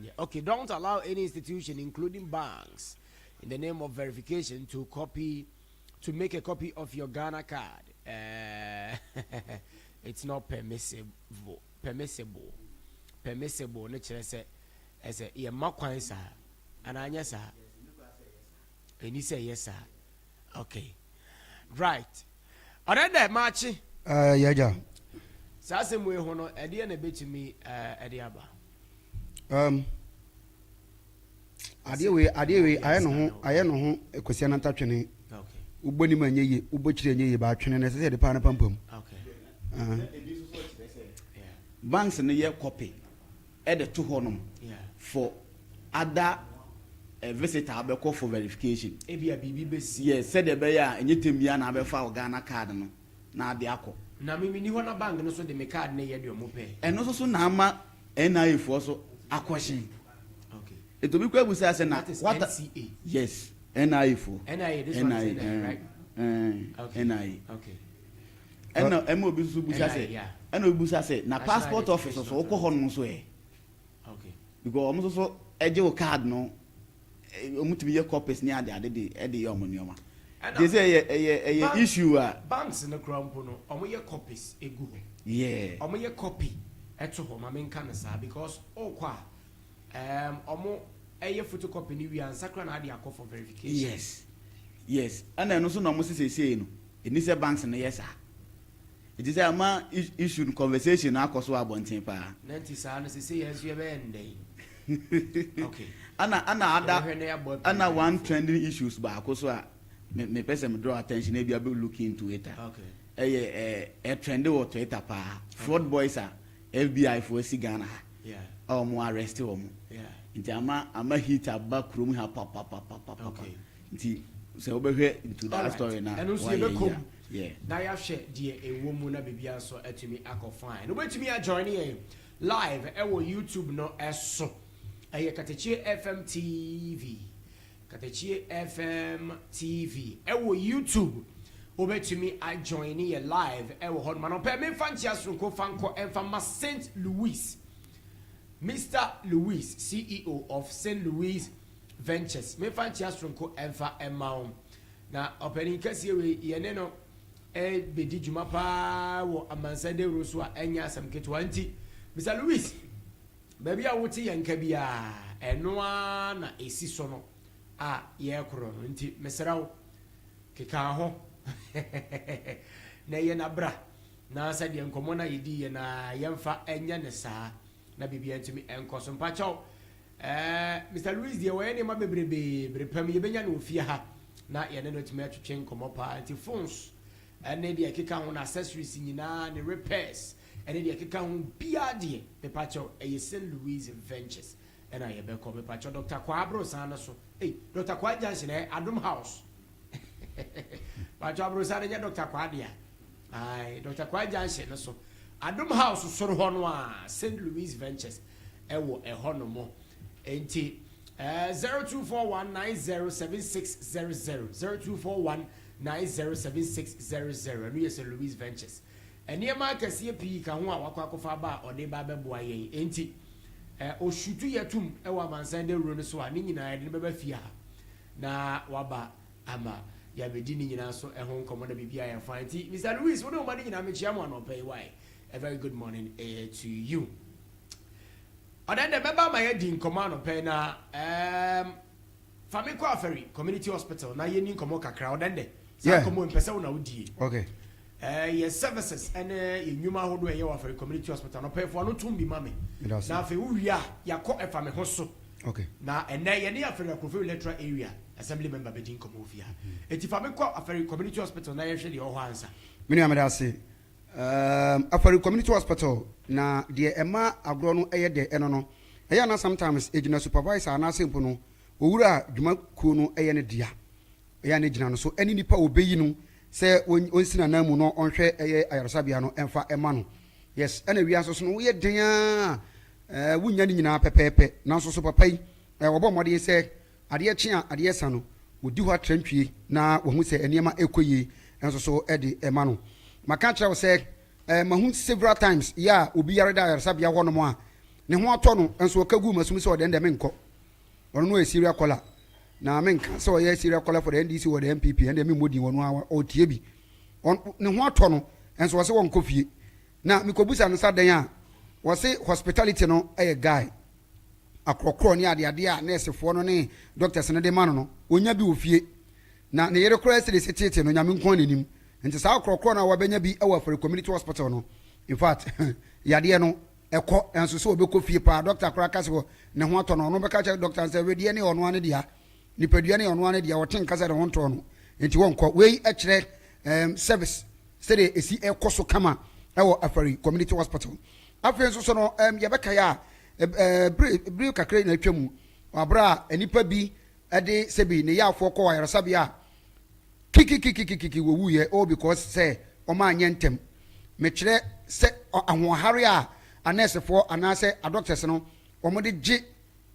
Ɛnyɛ. Okay, don't allow any institution, including banks, in the name of verification to make a copy of your Ghana Card. It's not permissible. Permissible. Permissible. Ne kyerɛ sɛ ɛsɛ yɛmma kwan saa anaa anyɛ saa, ɛni sɛ ɛyɛ saa. Okay, right, ɔdɛ dɛ maakye. Yɛgya. Saa asɛm wei ho no, ɛdeɛ na ɛbɛtumi ɛde aba? Adeɛ wei ayɛ ne ho kwasia no ntatwene. Wobɔ nim anyɛ yie, wobɔ kyerɛ anyɛ yie, baatwene no ɛsɛ sɛ yɛde paa no pampam. Ah. Banks no yɛ copy ɛde to hɔ nom for other visitor abɛkɔ for verification. Ebi a biribi bɛsi. Yes, sɛdeɛ ɛbɛyɛ a ɛnyɛ tɛm bia na abɛfa wo Ghana Card no na ade akɔ. Na mimi ni hɔ na bank no so de me card ne yɛ deɛ ɔmo pɛ. Ɛno nso so na ama NIA foɔ so akɔhyɛn. Etu obi kɔ ebusa sɛ na That is what NCA. Yes, NIA foɔ. NIA, this one is NIA, right? NIA. Ɛna ɛma obi nso busa sɛ NIA, yeah. ɛna obi busa sɛ na National passport office Identification so wokɔ hɔ nom so ɛ because ɔmo nso so ɛgye wo card no, ɔmo tumi yɛ copies ne ade ade de ɛde yɛ ɔmo nneɛma. Ɛna de sɛ ɛyɛ issue a banks no kora mpo no, ɔmo yɛ copies egu hɔ. Ɔmo yɛ copy ɛto hɔ. Maame nka no saa because ɔkɔ a ɔmo ɛyɛ photocopy ni wie ansa kora na ade akɔ for verification. Yes, ɛna ɛno nso na ɔmo sɛ seesei no ɛni sɛ banks no yɛ saa, eti sɛ ama issue no, conversation no akɔ so wɔ abɔnten paa. Na nti saa no sese yɛn nso yɛbɛyɛ ndɛ yi, okay. Ana ada Yɛbɛhwɛ na yɛabɔ ana one trending issues baako so a me pɛ sɛ me draw attention, ebi abe look into it a ɛyɛ ɛ trend wɔ Twitter paa, fraud boys a FBI fo asi Ghana ha a wɔn arrest wɔn. Nti ama heat aba kurom ha papapapapa. Nti sɛ wobɛhwɛ into that story na Ɛno nso wayɛ yɛbɛkɔ yi mu a, yeah. Na yɛahwɛ deɛ ɛwɔ mu na biribiara nso atumi akɔ fine. Wobɛtumi ajoin yɛn live ɛwɔ YouTube no ɛso, ɛyɛ Katakyie FM TV, Katakyie FM TV ɛwɔ YouTube. Wobɛtumi ajoin yɛ live ɛwɔ hɔ nom. Anɔpɛ memfa nkyea soronko fa nkɔ ɛmfa ma St Louis, Mr Louis, CEO of St Louis Ventures. Memfa nkyea soronko ɛmfa ɛma wo na ɔpanin kɛseɛ wei, yɛne no ɛbɛdi dwuma paa wɔ amansan dawuro so a ɛnyɛ asɛm ketewa. Nti Mr Louis, baabi a wote yɛn nka biara, ɛno ara na ɛsi so no a yɛrekorɔ no. Nti mesrɛ wo, keka ho na ɛyɛ nabra na sɛdeɛ nkɔmmɔ no a yɛdi yɛ na yɛmfa ɛnyɛ ne saa na biribia ntumi ɛnkɔ so. Mpakyɛw, Mr Louis deɛ, wɔyɛ nneɛma bebrebee. Bere pam yɛbɛnya no wɔ fie ha na yɛne no atumi atwetwe nkɔmmɔ paa. Nti phones ɛne deɛ ɛkeka ho no, accessories nyinaa ne repairs ɛne deɛ ɛkeka ho biara deɛ, mepakyɛw, ɛyɛ St Louis Ventures ɛna yɛbɛkɔ. Mepakyɛw, Dr Kwaa Aborosan no so, ei, Dr Kwaa Junction, Adom House. Pakyɛw, Aborosan no nyɛ Dr Kwaa dea. Ae, Dr Kwaa Junction no so, Adom House soro hɔ no a, St Louis Ventures ɛwɔ ɛhɔ nom. Nti 0241907600, 0241907600, ɛno yɛ St Louis Ventures. Nneɛma akɛseɛ pii ka ho a wakɔ akɔfa aba a ɔde ba bɛboa yɛn. Nti osutu yɛ tum ɛwɔ amansan dawuro no so a, ne nyinaa yɛde no bɛba fie ha na waba ama yɛabɛdi ne nyinaa so ɛho nkɔmmɔ na biribi ayɛ fine. Nti Mr Louis, wo ne wo ma no nyinaa, mekyia mo anɔpɛ yi. Wae, a very good morning to you. Ɔdɛn dɛ bɛba ama yɛdi nkɔmmɔ anɔpɛ yi na fa me kɔ Afari Community Hospital na yɛni nkɔmmɔ kakra. Ɔdɛn dɛ saa nkɔmmɔ mpɛ sɛ wo na wodie. Yɛ services ɛne yɛ nnwuma ahodoɔ a ɛyɛ wɔ Afari Community Hospital no pɛfoɔ no tom bi ma me. Meda ase. Na afei wowie a, yɛakɔ ɛfa me ho so. Na ɛnɛ yɛne Afari Akurofo Electoral Area assembly member bɛdi nkɔmmɔ wɔ fie ha. Enti fa me kɔ Afari Community Hospital na yɛhwɛ deɛ ɛwɔ hɔ ansa. Me nua, meda ase. Afari Community Hospital na deɛ ɛma agorɔ no ɛyɛ dɛ ɛno no, ɛyɛ ana sometimes ɛgyina supervisor anaasɛ mpo no owura a dwumakuo no ɛyɛ ne dea, ɛyɛ ana gyina no so ɛne nipa a wɔbɛyi no sɛ ɔnsi n'anan mu no ɔnhwɛ ɛyɛ ayaresabea no ɛmfa ɛma no. Yes, ɛna wiase so no woyɛ den a wonya ne nyinaa pɛpɛɛpɛ, nanso so papa yi wɔbɔ mmɔden sɛ adeɛ kye a adeɛ sa no wɔdi hɔ atrantwie na wɔhu sɛ nneɛma ɛkɔ yie nso so ɛde ɛma no. Maka kyerɛ wo sɛ mahu several times yɛ a obi yare da ayaresabea hɔnom a Ne ho atɔ no nso ɔka guu m'asom sɛ ɔdɛn dɛ menkɔ. Ɔno no ɔyɛ serial caller. Na menka sɛ ɔyɛ serial caller for the NDC or the NPP, ɛndeɛ memmɔ din, ɔno ara ɔretie bi. Ɔn, ne ho atɔ no nso ɔse ɔnkɔ fie. Na mekɔbisa no sɛ adɛn a, ɔse hospitality no yɛ guy. Akorɔkorɔ ne adeadeɛ a nɛɛsefoɔ no ne doctors no de ma no no, ɔnya bi wɔ fie. Na ne yere koraa sɛdeɛ ɛsi teetee no, Nyame nko ara na nim. Nti saa akorɔkorɔ no a wabɛnya bi wɔ Afari Community Hospital no, in fact, yadeɛ no, ɛkɔ, nanso sɛ ɔbɛkɔ fie paa, dɔkta koraa ka sɛ ne ho atɔ no, ɔno bɛka kyerɛ dɔkta no sɛ wedeɛ no yɛ ɔno ara ne dea, nipadua no yɛ ɔno ara ne dea, ɔte nka sɛ ne ho ntɔɔ no, nti wɔnkɔ. Wei kyerɛ um, service sɛdeɛ ɛsi ɛkɔ so kama ɛwɔ Afari Community Hospital. Afei nso so no, um, yɛbɛkae a, eh, bere, bere kakra na atwa mu, abere a nnipa bi de sɛbi ne yaafoɔ kɔɔ ayaresabea a, kikikikikiki wɔwuiɛ all because sɛ wɔn anyɛ ntɛm. Mekyerɛ sɛ ahoɔhare a anɛɛsefoɔ anaasɛ adoctors no wɔn de gye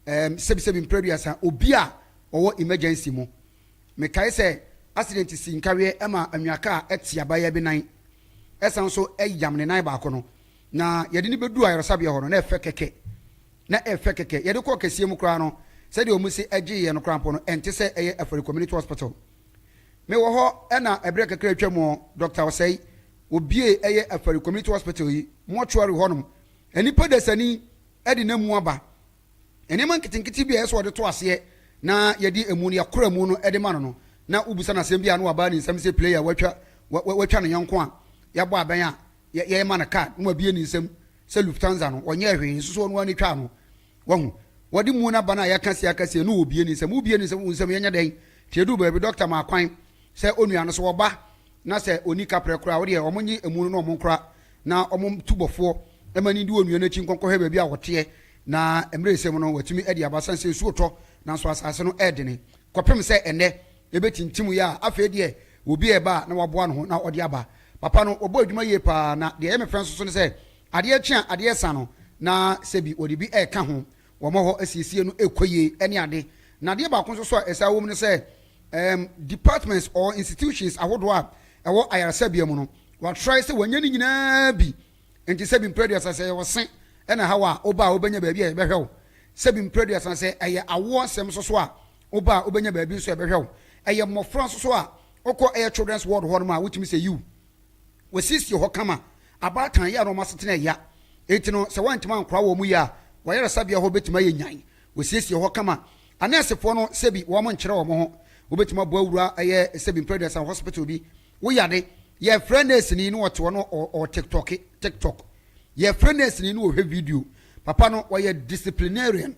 um, sɛbisɛbi mprɛduasa obi a ɔwɔ emergency mu. Mekae sɛ accident si nkaweɛ ma anwea kaa te abaayewa bi nan ɛsan so yam ne nan baako no na yɛde no bɛduu ayaresabea hɔ no na ɛfɛ kɛkɛ. Na ɛfɛ kɛkɛ. Yɛde kɔɔ kɛseɛ mu koraa no, sɛdeɛ wɔn si gyee yɛn no koraa mpo no, ɛnte sɛ ɛyɛ Afari Community Hospital. Mewɔ hɔ na ɛberɛ kakra atwa mu Dɔkta Osei, wɔbuee ɛyɛ Afari Community Hospital yi, mortuary hɔnom. Nnipa dasani de n'amu aba. Nneɛma nketenkete bi a ɛyɛ sɛ wɔde to aseɛ na yɛde amu no, yɛkora amu no de ma no no, na wobisa no asɛm bi a na wabaa ne nsam sɛ player a watwa, watwa ne yɔnko a yɛabɔ abɛn a yɛrema no card na wabue ne nsam sɛ Lufthansa no, ɔnyɛɛ hwee, nso so ɔno ara ne twaa no. Wahu? Wɔde mu no aba no a yɛaka sie aka sie no wɔbue ne nsam. Wobue ne nsam, wo nsam yɛnyɛ dɛn? Nti ɛduu baabi, dɔkta maa kwan sɛ onua no sɛ ɔba na sɛ ɔnni kaprɛ koraa a, wodeɛ wɔn nye emu no na wɔn nkora na wɔn tu bɔfoɔ ma no ndi onua no akyi nkɔnkɔhwɛ baabi a ɔteɛ na mmerɛ ɛsɛ mu no watumi adi aba sane sɛ nsuo tɔ nanso asase no ɛredene kɔpem sɛ ɛnnɛ ɛbɛtintim yɛ a afei deɛ obi reba a na waboa ne ho na ɔde aba. Papa no, ɔbɔ adwuma yie paa, na deɛ ɛyɛ me fɛ nso so ne sɛ, adeɛ kye a adeɛ sa no, na sɛbi wɔde bi reka ho. Wɔn hɔ asiesie no rekɔ yie ne ade. Na adeɛ baako nso so a ɛsan wɔ mu ne sɛ, um, departments or institutions ahodoɔ a ɛwɔ ayaresabea mu no, wɔatrae sɛ wɔanya ne nyinaa bi. Nti sɛbi mprɛ aduasa sɛ ɛyɛ ɔse na ɛha wo a, woba a wobɛnya baabi a yɛbɛhwɛ wo. Sɛbi mprɛ aduasa sɛ ɛyɛ awoɔ nsɛm nso so a, Woba a wobɛnya baabi nso a ɛbɛhwɛ wo. Ɛyɛ mmɔfra nso so a, wokɔ ɛyɛ children's ward hɔ nom a, wotumi sɛ yiw. Wɔasiesie hɔ kama. Abaatan yɛ a na wɔn asetena ɛya. Enti no, sɛ woantumi ankora wɔn yie a, w'ayaresabea hɔ bɛtumi ayɛ nyan. Wɔasiesie hɔ kama. Anɛɛsefoɔ no, sɛbi wɔn nkyerɛ wɔn ho. Wobɛtumi abɔ awura ɛyɛ sɛbi mprɛ aduasa hospital bi. Woyare, yɛfrɛ nɛɛseni na ɔte hɔ na ɔɔtiktɔke, tiktok. Yɛfrɛ nɛɛseni na ɔhwɛ video. Papa no, ɔyɛ disciplinarian.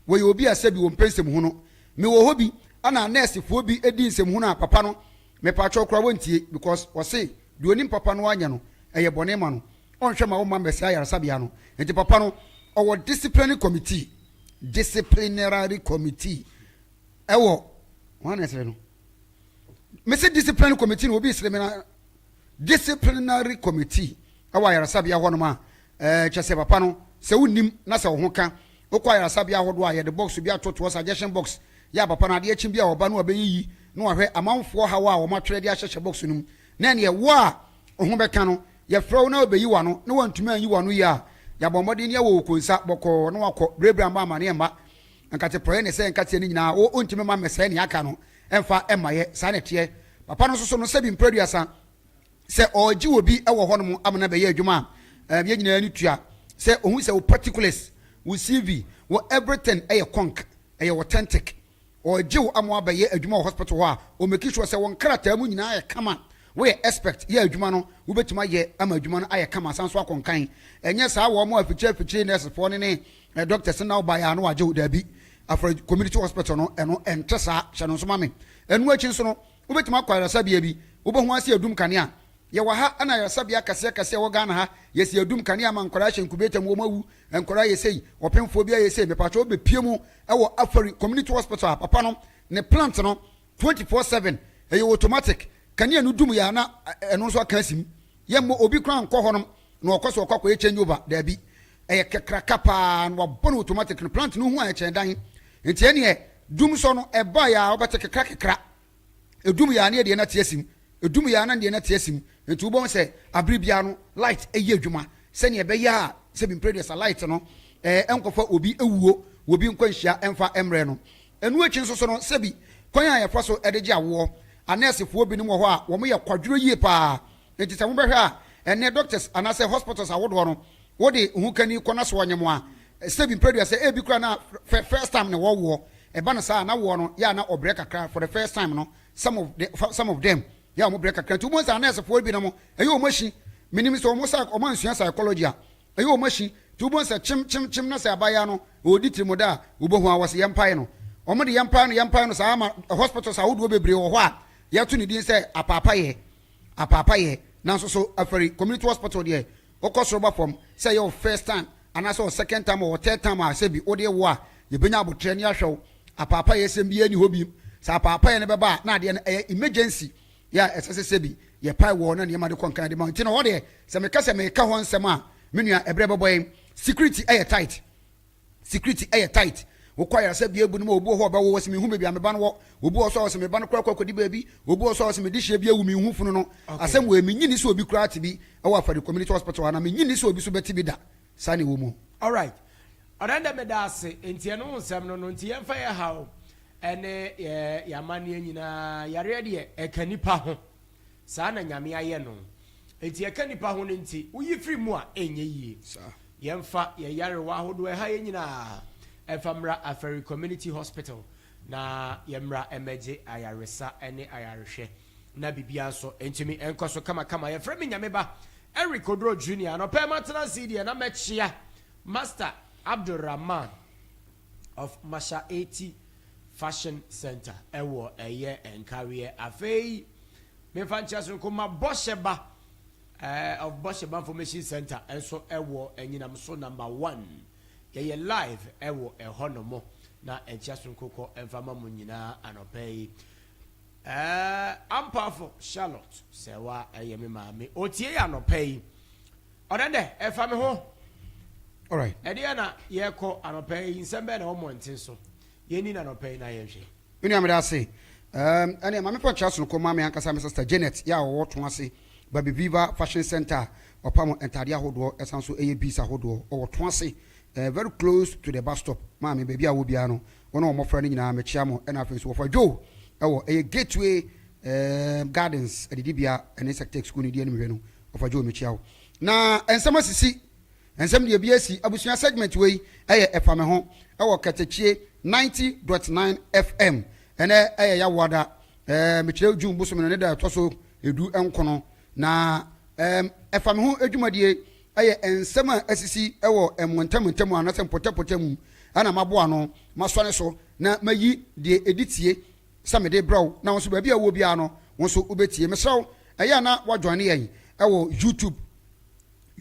Wɔyɛ obi a sɛbi wɔmpɛ nsɛmhunu. Mewɔ hɔ bi ana nurse foɔ bi di nsɛmhunu a papa no mepaakyɛw koraa wɔntie because wɔse deɛ onim papa no anyɛ no ɛyɛ bɔne ma no ɔnhwɛ ma womma mmɛsɛe ayaresabea no nti papa no ɔwɔ disciplinary committee disciplinary committee ɛwɔ wɔn na ɛsere no mese disciplinary committee no obi sere me na disciplinary committee ɛwɔ ayaresabea hɔnom a ɛɛ kyɛ sɛ papa no sɛ wonnim na sɛ wo ho ka Wokɔ ayaresabea ahodoɔ a, yɛde box bi ato toɔ, suggestion box, yɛ a papa no adeɛ kye bi a ɔba na wabɛyiyi na wahwɛ amanfoɔ haw a wɔatwerɛ de ahyehyɛ box no mu. Na ɛneɛ wo a wo ho bɛka no, yɛfrɛ wo na wobɛyi w'ano na woantumi anyi w'ano yie a, yɛabɔ mmɔden ne yɛawɔ wo konsa bɔkɔɔ na woakɔ berɛberɛ a mma amaneɛ mma. Nkate porɔeɛ ne sɛ nkateɛ no nyinaa wo wontumi mma mmɛsɛe nea aka no mfa mma yɛ. Saa na ɛteɛ. Papa no nso so no sɛbi mprɛ aduasa Sɛ ɔregye obi wɔ hɔnom ama no abɛyɛ adwuma a, ɛɛm, yɛn nyinaa ani tua sɛ ohu sɛ wo particulars, wo CV, wo everything yɛ conk, ɛyɛ authentic. Ɔregye wo ama woabɛyɛ adwuma wɔ hospital hɔ a, ɔ make sure sɛ wo nkrataa mu nyinaa yɛ kama. Woyɛ expert, yɛ adwuma no, wobɛtumi ayɛ ama adwuma no ayɛ kama asan nso akɔ nkan. Ɛnyɛ saa wɔn a afikyire afikyire nurses foɔ no ne doctors no na wobaeɛ a na wɔagye wo, daabi. Afra community hospital no, ɛno ɛnte saa, hyɛ no nso ma me. Ɛno akyi nso no, Wobɛtumi akɔ ayaresabea bi, wobɛhu ara sɛ yɛadum kanea. Yɛwɔ ha na ayaresabea akɛseɛ akɛseɛ a ɛwɔ Ghana ha, yɛsi yɛadum kanea ma nkwadaa hyɛ incubator mu, wɔn awu, nkwadaa ayɛ sei, ɔpemfoɔ bi ayɛ sei, mepakyɛ wobɛpue mu wɔ Afari Community Hospital a, papa no ne plant no 24/7, ɛyɛ automatic, kanea no dum yɛ a na ɛno nso aka asim. Yɛmmɔ obi koraa nkɔ hɔnom na ɔkɔ sɛ ɔkɔ akɔyɛ change over, daabi. Ɛyɛ kakraka paa na wabɔ no automatic no, plant no hu a ɛkyɛn dan. Nti ɛneɛ dum sɔ no ɛbaeɛ a wobɛte kekra kekra. Edum yɛ a na yɛde yɛn ate asim. Edum yɛ a na yɛde yɛn ate asim. Nti wobɛhu sɛ abere biara no light yɛ adwuma sɛnea ɛbɛyɛ a sɛ bi mprɛ aduasa light no ɛɛ ɛnkɔfa obi awuo wɔ obi nkwanhyia ɛmfa mmrɛ no. Ɛno akyi nso so no, sɛbi kwan a yɛfa so de gye awoɔ, anɛɛsefoɔ binom wɔ hɔ a wɔyɛ kwadworɔ yie pa ara. Enti sɛ mobɛhwɛ a, ɛnnɛ doctors anaasɛ hospitals ahodoɔ no, wode wo hokani kɔ na sɛ ɔnyem a, sɛbi mprɛdua sɛ ebi koraa na first time na wɔwoɔ, ɛba no saa a na woɔ no yɛ a na ɔbrɛ kakra for the first time no, some of the, some of them yɛ a wɔbrɛ kakra. Nti wobɛhu sɛ anɛɛsefoɔ binom ɛyɛ wɔn ahyi, menim sɛ wɔn psych, wɔn ansua psychology a, Ɛyɛ wɔn ahyi nti wobɛhu sɛ kyem kyem kyem na sɛ abaayewa no ɔredi tirimuda a wobɛhu a wɔse yɛmpae no. Wɔn de yɛmpae no yɛmpae no saa ma hospitals ahodoɔ bebree wɔ hɔ a yɛato ne din sɛ apaapayɛ apaapayɛ nanso so Afari community hospital deɛ wokɔ soro ba fam sɛ ɛyɛ wo first time anaasɛ wo second time or third time a sɛ bi wode wo a yɛbɛnya abotrɛ ne ahwɛ wo apaapayɛ sɛm biara ni hɔ bi sɛ apaapayɛ no bɛba a na adeɛ no ɛyɛ emergency yɛ a ɛsɛ sɛ sɛbi yɛpae wɔ na nneɛma de kɔ nkan de ma nti na hɔ deɛ sɛ meka sɛ meka hɔ nsɛm a me nua ɛberɛ bɛbɔ yɛn. Security ɛyɛ tight, security ɛyɛ tight. Wokɔ ayaresabea ebu no ma obi wɔ hɔ a ɔbɛwo wɔ sɛ mehu baabi a me ba no wɔ, obi wɔ so a ɔsɛ me ba no koraa kɔ akɔdi baabi, obi wɔ so a ɔsɛ mede hyia bi awu menhu funu no. Asɛm wei menyi ni sɛ obi koraa te bi ɛwɔ Afari Community Hospital ha na menyi ni sɛ obi so bɛte bi da. Saa na ɛwɔ mu. Alright ɔdɛn dɛ meda ase nti ɛno ho nsɛm no no nti yɛmfa yɛ haw ɛne yɛ amanneɛ nyinaa yareɛ deɛ ɛka nipa ho saa na Nyame ayɛ no nti ɛka nipa ho no nti woyi firi mu a ɛnyɛ yie yɛmfa yɛ yarewa ahodoɔ ɛha yɛ nyinaa ɛmfa mmra Afari Community Hospital na yɛmmra ɛmɛgye ayaresa ɛne ayarehwɛ na biribiara nso ntumi nkɔ so kamakama yɛfrɛ me Nyame ba Eric Oduro Junior anɔpa yi matena ase yi deɛ na mɛkyea Master Abdul Rahman of Masha 80 Fashion Center ɛwɔ ɛyɛ Nkareɛ. Afei memfa nkyerɛ soronko ma Bɔhyɛ Ba eh, of Bɔhyɛ Ba Information Center nso ɛwɔ Anyinam so number one. Yɛyɛ live ɛwɔ ɛhɔ nom na nkyerɛ soronko kɔ ɛmfa ma mo nyinaa anɔpa yi. Eh, Ampafo Charlotte Sɛwa ɛyɛ me maame. Otie yɛ anɔpa yi. Ɔdɛn dɛ, ɛfa me ho. Alright. Ɛdeɛ na yɛkɔ anɔpa yi, nsɛm bɛn na ɛwɔ mmɔnten so? Yɛnni no anɔpa yi na yɛnhwɛ. Me nua meda ase. Um, ɛne maame fa nkyerɛ sonoko ma me ankasa me sister Janet yɛ a ɔwɔ to ase Baby Viva Fashion Center a ɔpam ntadeɛ ahodoɔ ɛsan so ɛyɛ beads ahodoɔ ɔwɔ to ase eh, very close to the bus stop. Maame baabi a wɔ biara no wɔn a wɔmmɔfra no nyinaa mekyea mo ɛna afei nso wɔfa Joe ɛwɔ ɛyɛ Gateway um, Gardens adidibea ɛne Sectec school no di anim hwɛ no Ɔfa Joe mekyia wo. Na nsɛm asisi, nsɛm deɛ bi asi. Abusua segment wei ɛyɛ ɛfa me ho ɛwɔ Katakyie 90.9 FM. Ɛnɛ ɛyɛ Yawoada, ɛɛ mekyerɛ June bosome no ne da ɛtɔ so edu nkono. Na ɛɛm ɛfa me ho adwumadie ɛyɛ nsɛm a asisi ɛwɔ mmɔntam ntam anaasɛ mpɔtampɔtam mu ɛna maboa ano masɔne so na mayi deɛ ɛdi tie sɛ mede rebrɛ wo na wo nso baabi a wowɔ biara no wo nso wobɛtie. Mesrɛ wo ɛyɛ a na woajoine yɛn wɔ YouTube